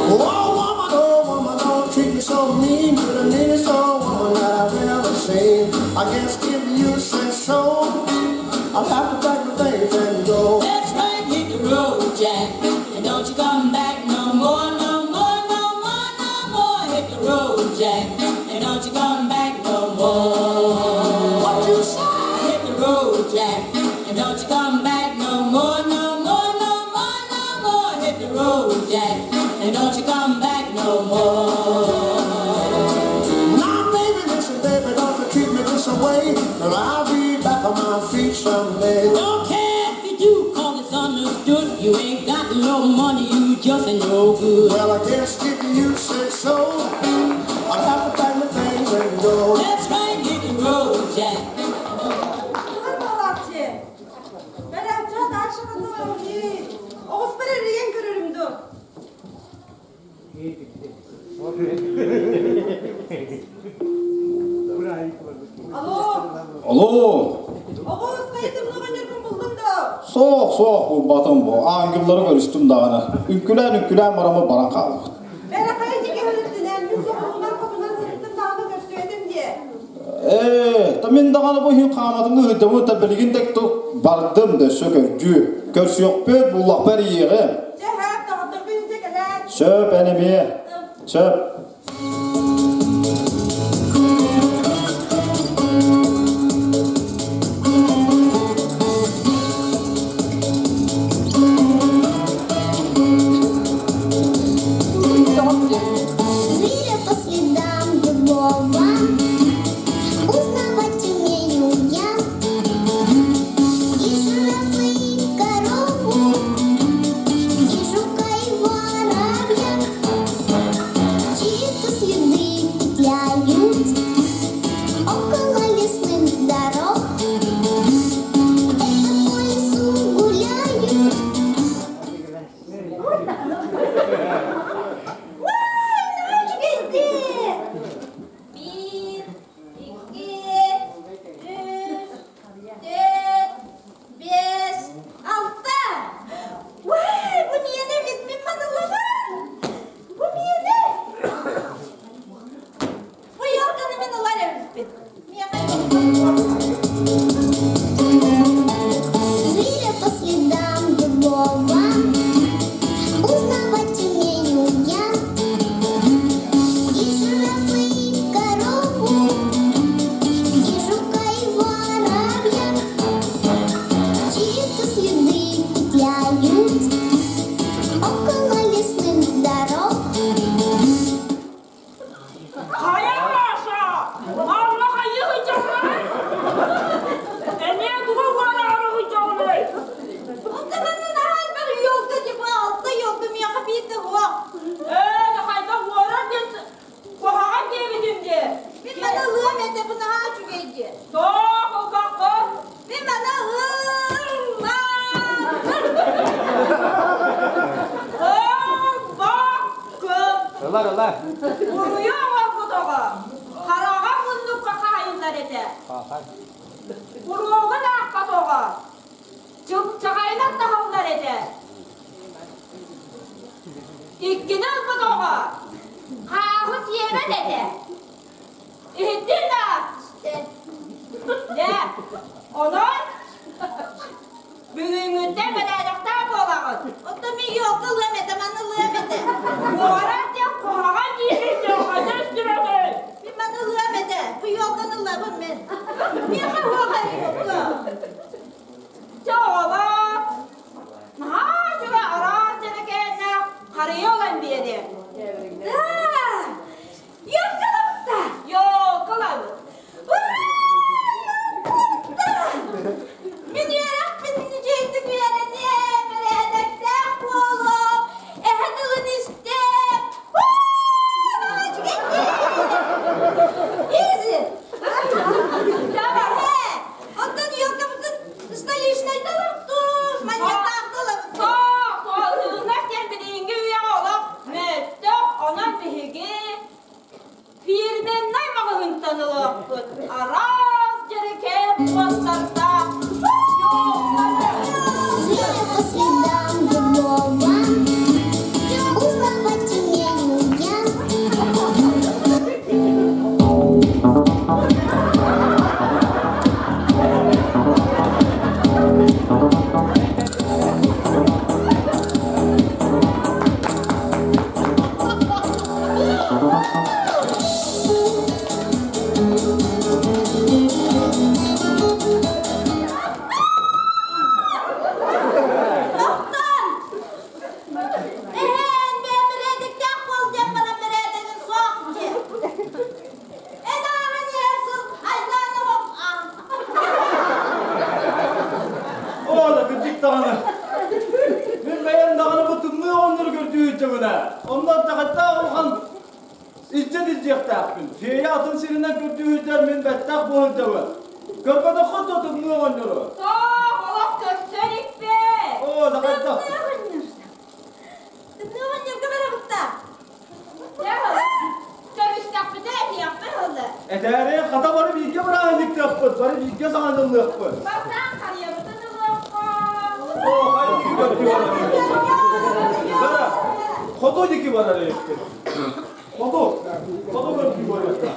A: Oh, woman, oh, woman, don't treat me so mean. You're the meanest old woman that I've ever seen. I guess if you say so, I'll have to pack my things and go.
B: That's right, hit the road, Jack, and don't you come back no more, no more, no more, no more. Hit the road, Jack, and don't you come back no more.
A: What you say?
B: Hit the road, Jack, and don't you come back no more, no more, no more, no more. Hit the road, Jack, and don't you come back no more.
A: Now, baby, listen, baby, don't you treat me this way. But I'll be back on my feet someday.
B: Don't care if you do, cause it's understood. You ain't got no money, you just ain't no good.
A: Well, I guess if you say so, I'll have to pack my things and go.
B: That's right, hit the road, Jack.
H: Буолааччы. Бэрээччэ дальше ханна барамый? Оҕуспар эрийэн көрөрүм дуу? Алло,
E: Алло,
H: оҕус хайытым оҕонньоргун буллуҥ дуу?
E: Суох, суох булбатым бу. Ангеллары көрүстүм даҕаны. Үҥкүлээн үҥкүлээн бараммыт баран хаалбыт.
H: Бэрэ хайа диэки өлөрдүнэн, мин соҕуруунан хотунан сырыттым даҕаны көрсүөтүм диэ.
E: Ээ, та мин даҕаны бу иһин хааматымны ыһыддаммын та билигин да бардым да өссө көрдүү. Көрсүөхпүт, буллахпар иэҕим.
H: Дьэ, һээп, доҕотторбун илдьэ кэлээт.
E: Сөп, эн эмиэ. Сөп.
G: Зверя по следам его вам узнавать умею я. И жирафы, и
C: Ылар, ылар.
B: Буруйу оҥорбут оҕо хараҕа муннукка хаайыллар этэ. Уруогун аахпат оҕо чыпчаҕайынан таһыллар этэ. Иккини ылбыт оҕо хааһы сиэбэт этэ. Иһиттин да? Дьэ, онон бүгүҥҥүттэн бэрээдэктээх буолаҕыт.
I: Оттон мин елка ылыам этэ, маны ылыам этэ.
B: Куорат диэн куһаҕан диирин дьылҕата өстүбэтэй.
I: Мин маны ылыам этэ. Бу елканы ылабын мин. Миэхэ уоха елка.
B: Чэ, оҕолор, наһаа үчүгэй араас дьэрэкээннээх харыйа ылан биэриэм.
I: Да! Елка ылабыт
B: Елка ылабыт.
I: Ура! Елка Мин үөрэхпин үчүгэйдик үөрэниэм, бэрээдэктээх буолуом, эһэ тылын истиэм. Изи! Эһэ! Оттон елкабытын столичнайдан ылыптур, маньяктаах ылабыт.
B: Суох, суох, диэн билиҥҥи үйэҕэ олох мөлтөх, онон биһиги фирменнай маҕаһыынтан ылыахпыт. Араас дьэрэкээн уоттардаах
G: Верю по следам другого, узнавать умею я.
I: Тохтон! Эһээн бэйэм бэрээдэктээх буол диэн баран бэрээдэгин суох дии. Эн ааҕан иһэр сыл айдаана
V: Оо, да кырдьык даҕаны. Мин бэйэм даҕаны бу тымныы оҕонньору көрдүү сылдьабын ээ. Онно аттаҕыттаах улахан илдьэ илдьиэхтээхпин. Фея атын сиринэн көрдүү сылдьар мин бэттэх буола сылдьабын. Көрбөтөххүт дуо тымныы оҕонньору?
B: Суох, олох көрсө иликпит.
V: Оо, да хайдах?
I: Тымныы оҕонньор. Тымныы оҕонньорго барабытта.
B: Көрүстэхпитэ этиэхпит ылы.
V: Этээри хата бары бииргэ бырааһынньыктыахпыт, бары бииргэ саҥардыллыахпыт.
B: Бастаан харыйабытын ылыахха.
V: Оо, хайа диэки көрдүү барар Бара, хоту диэки барар эбиппит. Хоту, хоту көрдүү барыахха.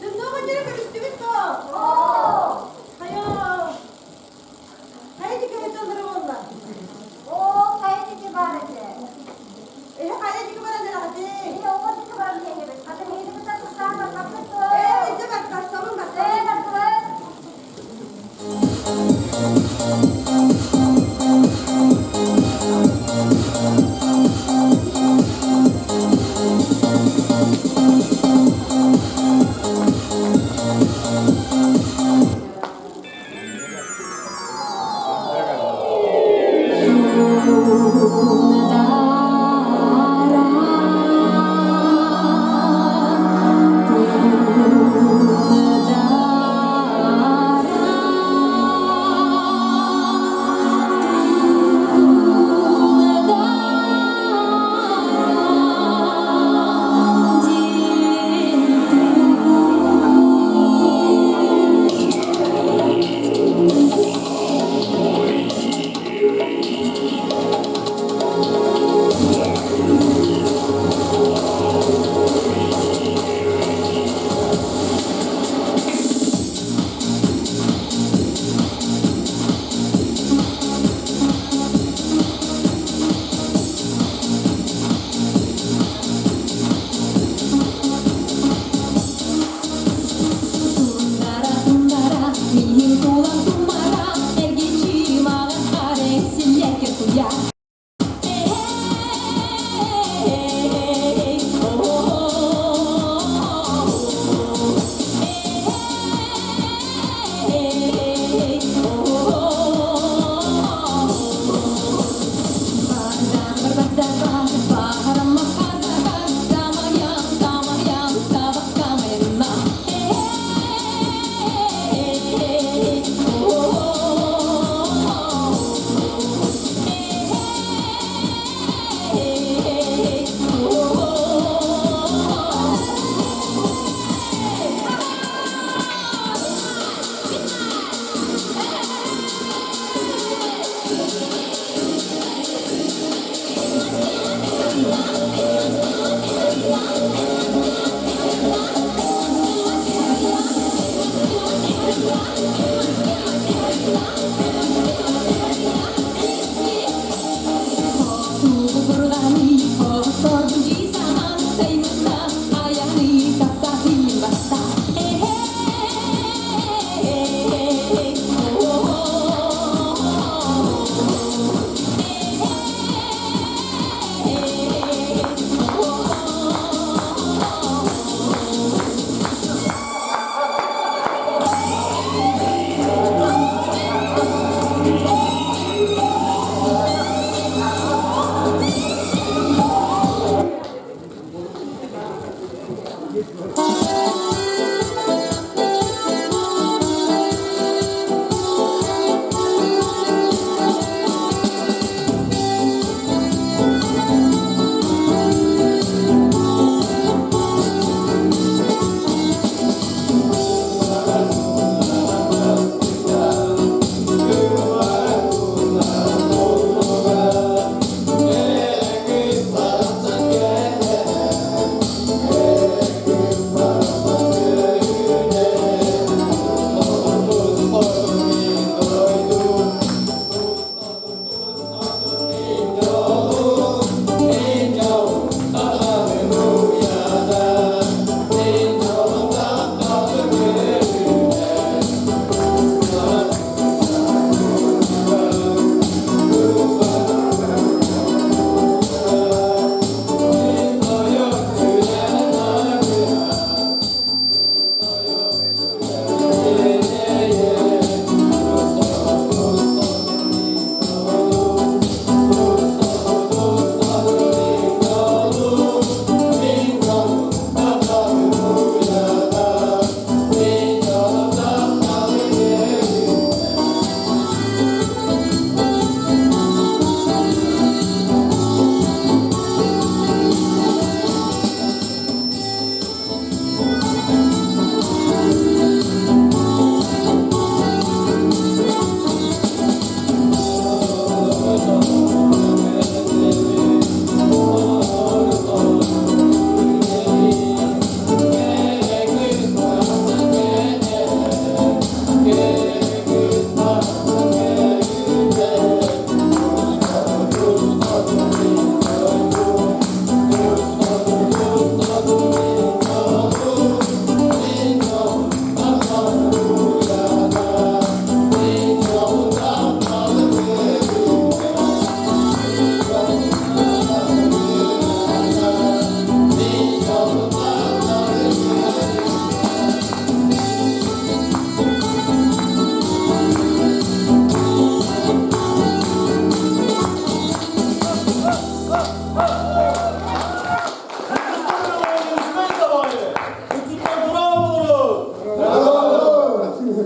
I: Тымныы оҕонньору көрүстүгүт дуо? Хайа, хайа диэки сылдьаллара буолла?
U: Оо, хайа диэки баар этэ?
I: Эһи хайа диэки баран эрэҕитий?
U: Эһи оҕо диэки баран иһэбит. Хата эһигини кытта тустаан барбаппыт дуо?
I: Ээ, дьэ барсабын, барсабын.
U: Ээ, бардыбыт.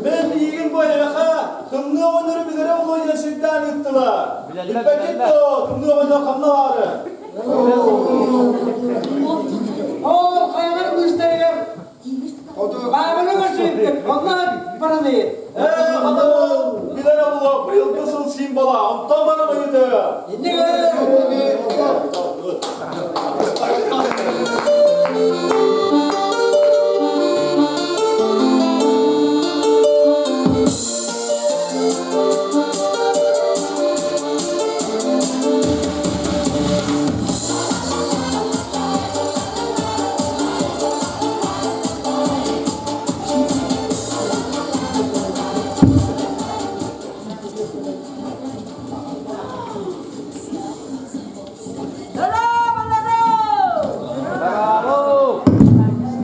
V: Мен миигин бу эйэхэ тымныы оҕонньору билэрэ буолуо диэн сирдээн ыыттылар. Билбэккит дуо, тымныы оҕонньор ханна баары?
J: Ол хайалар быыстарыгар баабыны көрсүбүппүт, онно баран ыйыт.
V: Ээ, хата ол билэрэ буолуо, быйылгы сыл символа, онтон баран ыйытыа.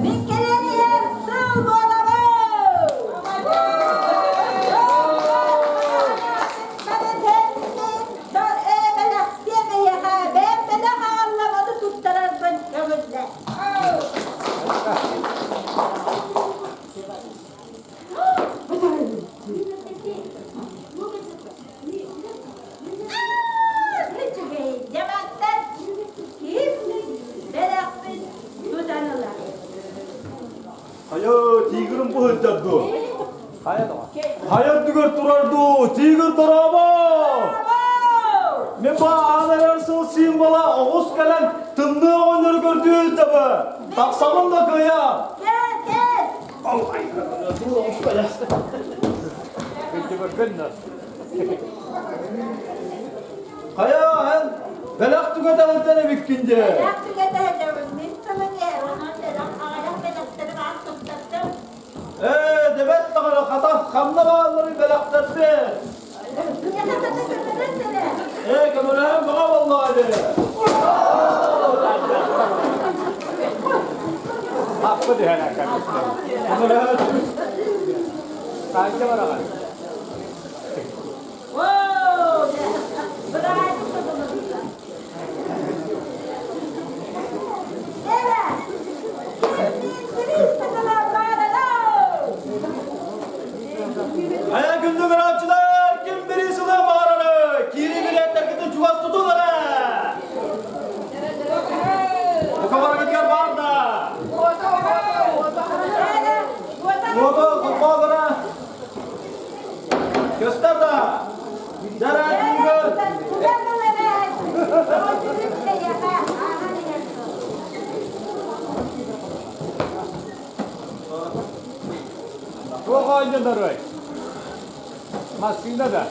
I: Мин кэлэн иһэр сыл буолабын! Бэйэм бэлэх аҕаллам, ону туттарарбын көҥүллэ. Дьабаттан ким бэлэхпин тутан ылар.
V: Хайа, тигрым бу сылдьар дуо? Хайа үрдүгэр турар дуу, тигр дорообо! көрдүү таба. Тахсабын да кыйа.
I: Кел, кел.
V: Хайа, эн бэлэх түгэтэ эбиккин дии.
I: Бэлэх түгэтэ мин сылын онон бэлэх аҕыйах бэлэхтэри баар туттардым.
V: Ээ, дэбэт даҕаны хата ханна баалларый бэлэхтэрбит? Ээ, көмөлөһөн баҕа буоллаҕа дии.
K: Хаппы түһэн
V: Көмөлөһөн.
K: Канча бараҕын?
V: Айа күндү көрөөччүлэр, ким бири сылы баарары, киири билээттэргитин чугас тутун эрэ! Бука барыгытыгар баар да! Уоту холбоогора! Көстөр да! Дара тигр!
K: Туох оонньонорой? Массыына да?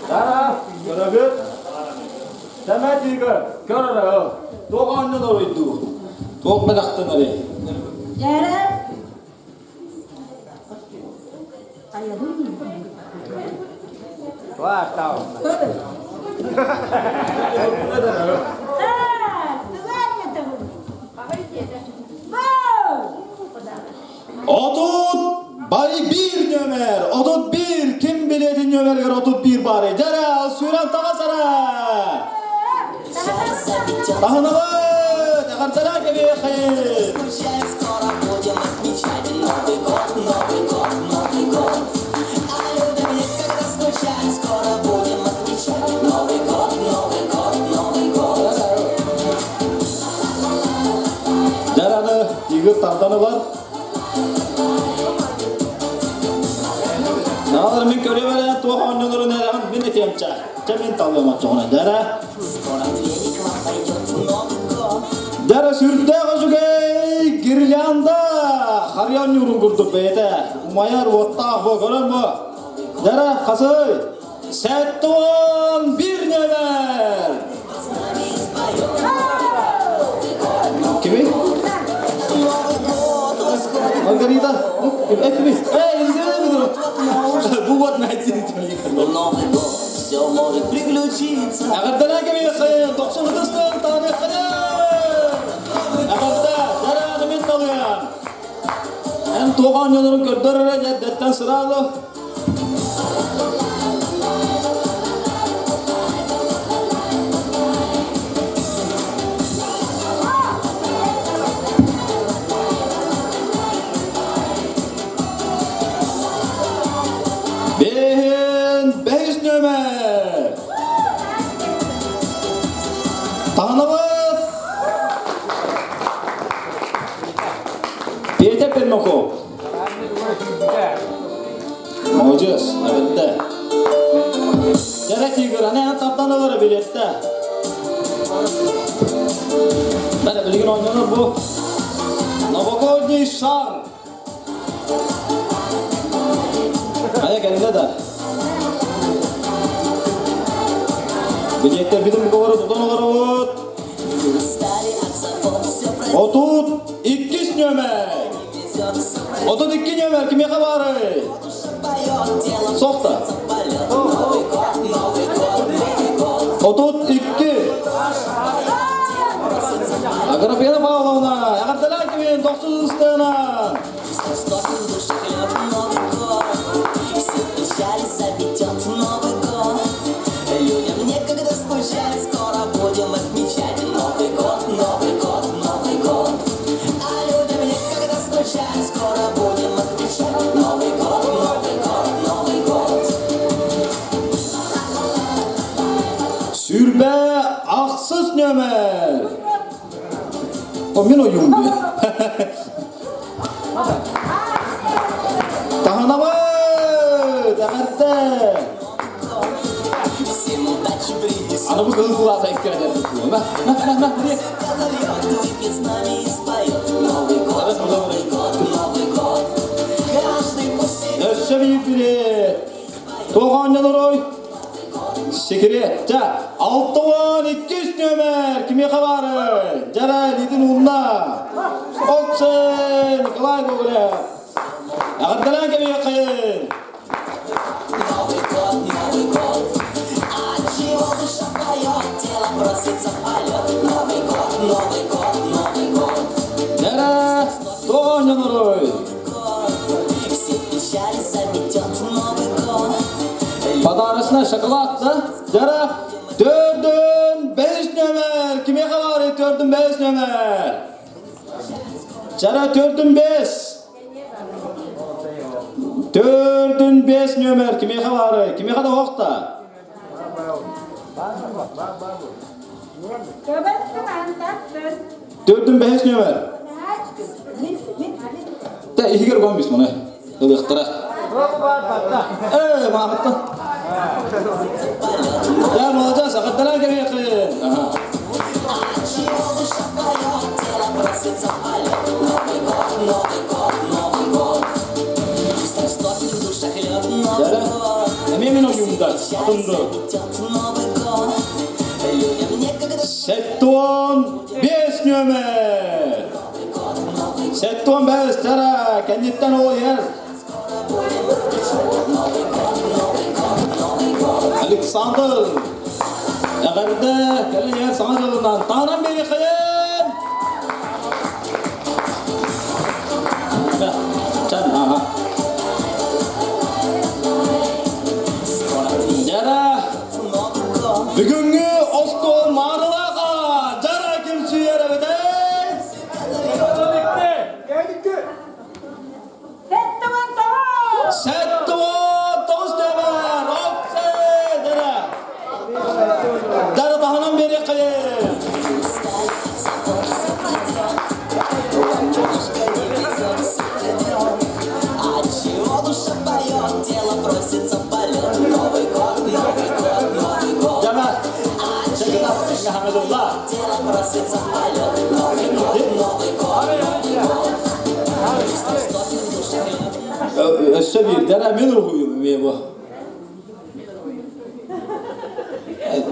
V: Дара, көрөбүт. Сэмэ тигр, көр эрэ ыл.
E: Туох оонньонорой дуу? Туох бэлэхтэнэрий? 31 нөмер, 31 ким билетин нөмергер 31 бары. Дәрә, сүүрэн таҕыс эрэ! Таһынабыт! Эҕэрдэлээ кэбиэххин!
M: Скоро будем отмечать Новый год, Новый год, Новый год. А людям некогда скучать, скоро будем отмечать Новый год, Новый год, Новый год.
E: Дәрәні Игорь тардан ылар. Наалар мин көрө берен туох оонньонорун эрэҕин мин этиэм чэ. Чэ мин талыам оччоҕуна дэрэ.
M: Скоро двери к вам пойдет Новый год.
E: Дэрэ сүрдээх үчүгэй гирлянда харыйа оонньуурун курдук бэйэтэ. Умайар уоттаах бу көрөн бу. Дэрэ хасый 71 нөмер. Кими? Маргарита? Э, кими? Эй, Елизавета Бу вот найти.
M: Новый год, все может приключиться.
E: Эҕэрдэлээ кэбиэххин, дохсун ытыстан таныаххын! Эҕэрдэ, дьарааҕы мин талыам. Эн туох оонньууларын көрдөр эрэ дьэрдэттэн сыраалы. Бэһин бэһис нөмер. Таһынабыт! Петя Пермаков. Молодец, эбэтте. Дәрә тигр, аны тардан ылар билетте. Бәле билигин оонньонор бу. Новогодний шар. Хайа кэллэ да. Билеттер бүтүн буговору тутан олоробут. 32 нөмер. 32 нөмер кимиэхэ баарый? Сохта. 32. Аграфена Павловна, эҕэрдэлээ кимин тохсус ыстыынан.
M: Все печали заметет Новый год. Людям некогда скучать, скоро будем отмечать Новый год, Новый год, Новый год. А людям некогда скучать, скоро будем отмечать Новый год, Новый год, Новый год.
E: 28 нөмер. О, мин ойуум дии. Таһынабыт! Эҕэрдэ!
M: Всем удачи принесет.
E: Аны бу кыһыл кулаата иккирэтэр Ма, ма, ма, ма,
M: Выпьет с нами и споет Новый год, Новый год, Новый год. Каждый пусть
E: Өссө биир билет. Туох оонньонорой? Секрет. Ча, 62 нөмер. Кимиэхэ баарый? Дьара, илиитин уунна. Оксе, Николай Гоголев. Эҕэрдэлээн кэлиэххин.
M: Новый год, Новый год. Отчего душа поет, тело просится в полет. Новый год, Новый год, Новый год.
E: Дьара, туох оонньонорой?
M: Все печали заметет Новый год.
E: Подарочный шоколад, да? Дьара, 45 нөмер. Кимиэхэ баарый 45 нөмер? Дьара, 45. 45 нөмер. Кимиэхэ баарый? Кимиэхэ да охта? 45 нөмер. Та иһигэр гон бис маны. Ылыахтара. Э, маахаттан. Я молодец, ахаттаран кэлиэххин.
M: Отчего душа поет, тело просится в полет. Новый год, Новый год, Новый год. Пусть растопит в душах лед Новый
E: Дьара,
M: год.
E: эмиэ мин ойуумда, атынды.
M: Заметет Новый год. Людям некогда
E: 75 нөмер. 75 дьара, кэнниттэн ол иһэр. Александр, эҕэрдэ, кэлин иһэр саҥа дьылынан таанан биэриэххэйин! Чан, аха. Дьара, бүгүҥҥү остуол маарылааха, дьара ким сүүйэр эбитэй? 79 нөмер, оксе, дьара. Дьара таһынан биэриэххэйин!
M: Отчего душа поет, тело просится в полет. Новый год, Новый год, Новый год.
E: Дьара,
M: Отчего душа поет, тело просится в полет. Новый год, Новый год, Новый год. Пусть растопит в душах лед.
E: Өссө биир, дьара мин уруһуйум эмиэ бу.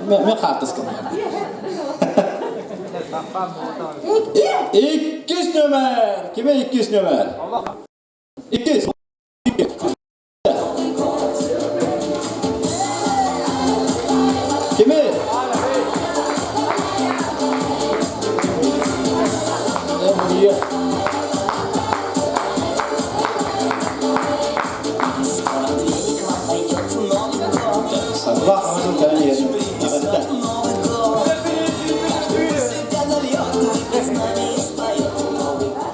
E: Мен хаартыскам. Иккис нөмер. Киме иккис нөмер? Иккис. Кими? Э,
M: Скоро в двери к вам войдет Новый год.
E: Сарла хаматын кэлэн иһэр. Эҕэрдэ.
M: Новый год. Каждый пусть себя нальет, выпьет с нами и споет Новый год.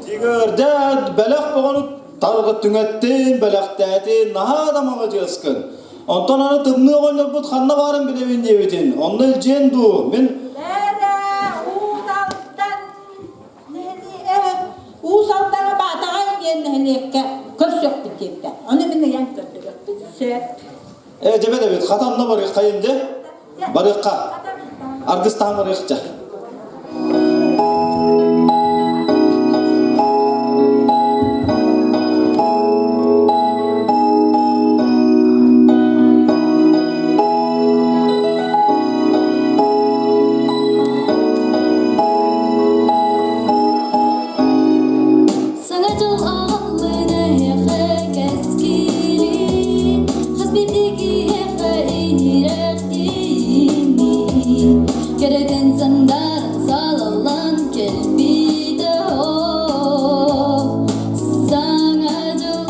E: Тигэрдэ бэлэх боҕону тарҕы түҥэттин, бэлэхтээтин, наһаа да маладьыаскын. Онтон аны тымныы оҕонньорбут ханна баарын билэбин диэбитин, онно илдьиэн дуу, мин
I: Эрэ Уус-Алдан Уус Алдаҥа Баатаҕай диэн нэһилиэккэ көрсүөхпүт диэбитэ. Ону мин ыйан көрдөрүөхпүт сөп.
E: Э, дьэбэ дэбит, хата онно барыаххайын дьэ. Барыахха. Аргыстаан барыахча.
B: Саҥа дьыл аҕаллын эһиэхэ кэскили, хас биирдии киһиэхэ иһирэх иини. Кэрэтин сандааран салаллан кэлбитэ оо. Саҥа дьыл,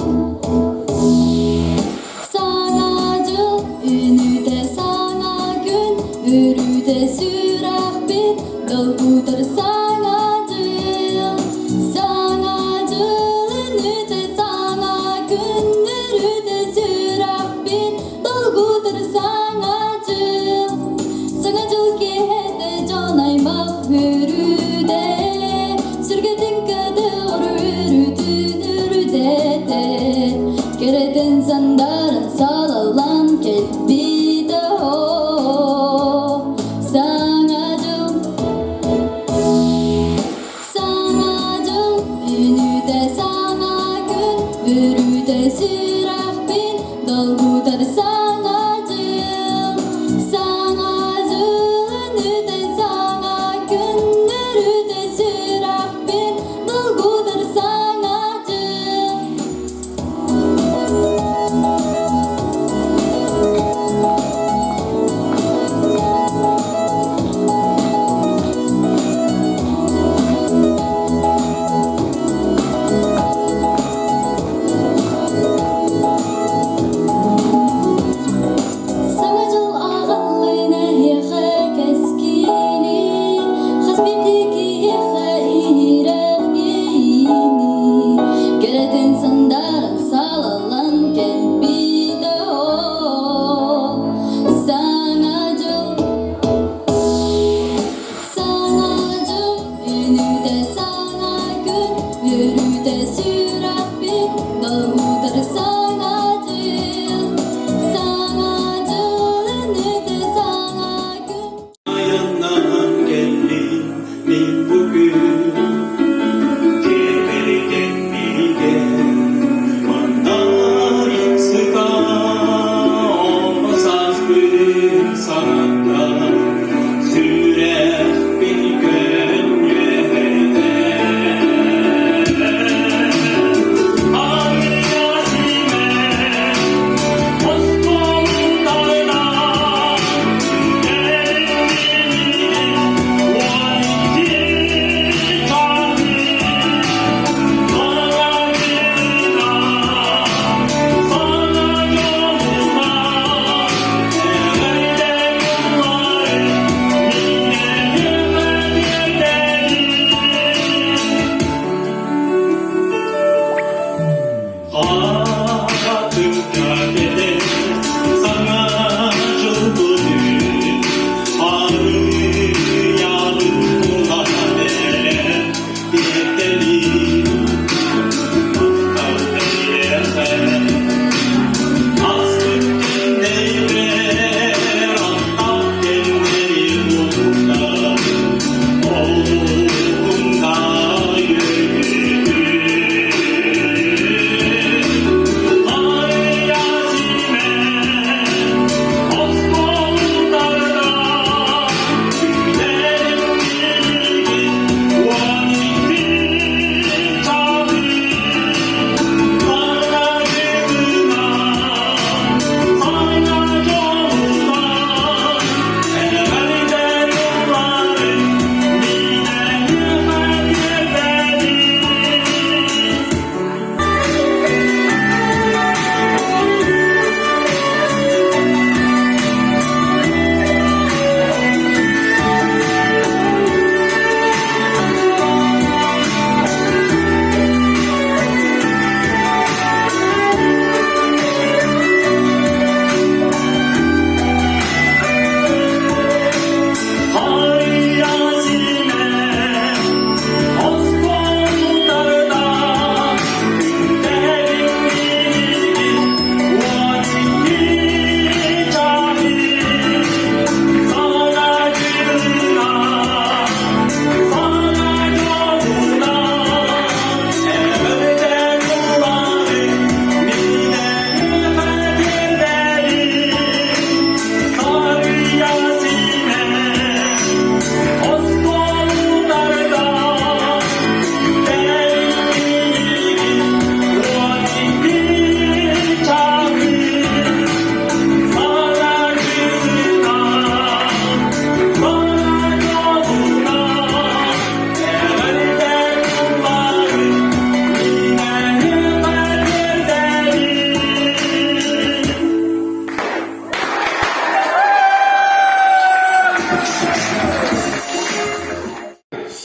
B: саҥа дьыл, үүнүүтэ саҥа күн, өрүүтэ сүрэхпит долгутар саҥа дьыл. Саҥа дьыл үүнүүтэ саҥа күн, өрүүтэ сүрэхпит долгутар саҥа дьыл. Саҥа дьыл киэһэтэ дьон аймах үөрүүтэ, сүргэтин көтөҕөр өрүүтүн үрдэтэ, кэрэтин сандааран салаллан кэлбитэ оо.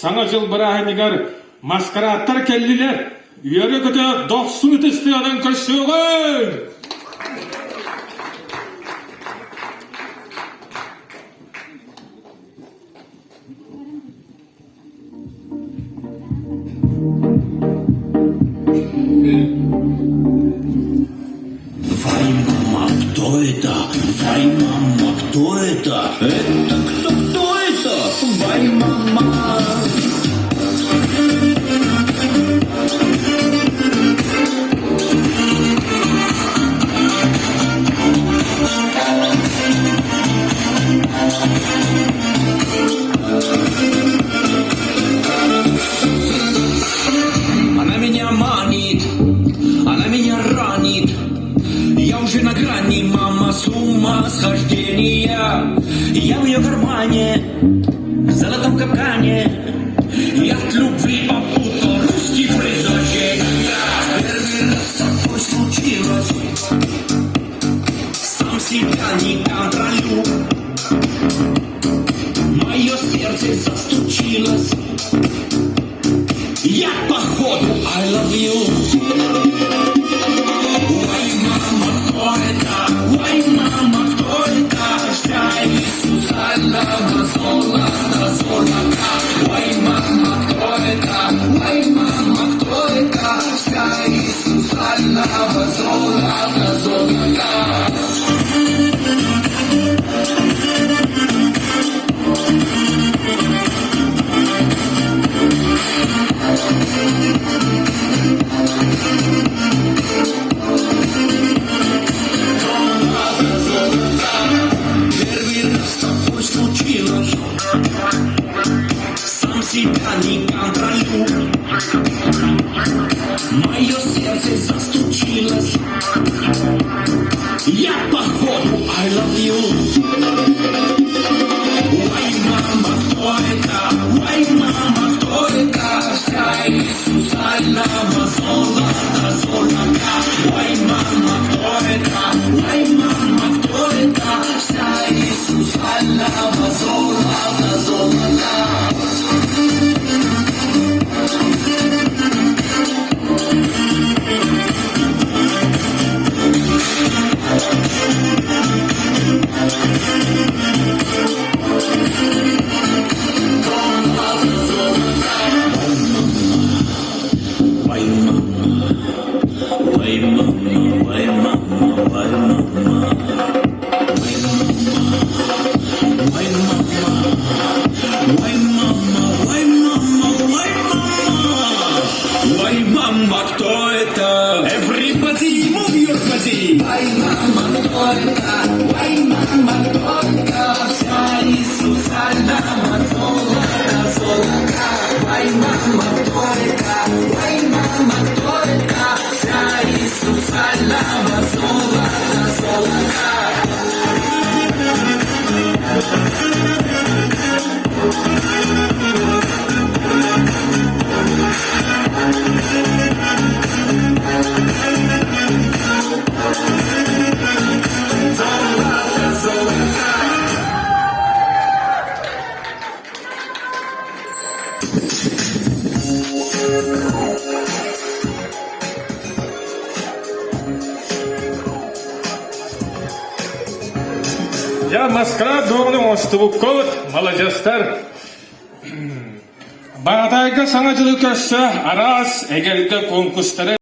L: Саҥа дьыл бырааһынньыгар маскарааттар кэллилэр. Үөрэ-көтө дохсун ытыстыанан көрсүөҕүҥ!
O: Вай, мама, кто это? Вай, мама, кто это? Это кто, кто это? Вай, мама! Она меня манит, она меня ранит. Я уже на грани, мама, с ума схождения. Я в ее кармане, в золотом капкане. Я от любви попутал русский предложение. Первый раз такое случилось. Сам себя не контролю. Мое сердце застучилось. Я походу I love you. Ой, мама, кто это? Ой, мама, кто это? Вся из сусального золота, золота. Ой, мама, кто это? Ой, мама, кто это? Вся из сусального золота, золота. Первый раз такое случилось. Сам себя не контролю. Мое сердце застучилось. Я походу I love you. Ой, мама, кто это? Ой, мама, кто это? Вся из сусального золота, золота. Ой, мама, кто это? Ой, мама, кто это? Вся из сусального золота, золота. Ой, мама, ой, мама, ой, мама, ой, мама, ой, мама, ой, мама, ой, мама, ой, мама, ой, мама, ой, мама, кто это? Everybody move your body. Ой, мама, кто это? Ой, мама, кто это? Вся из сусального золота, золота. Ой, мама, кто это? Ой, мама, кто это? Вся из сусального золота, золота. Золото, золото.
L: Я маскарад дуону оҥостубуккут, маладьыастар. Баатайга Саҥа дьылы көрсө араас эгэлгэ конкурстары.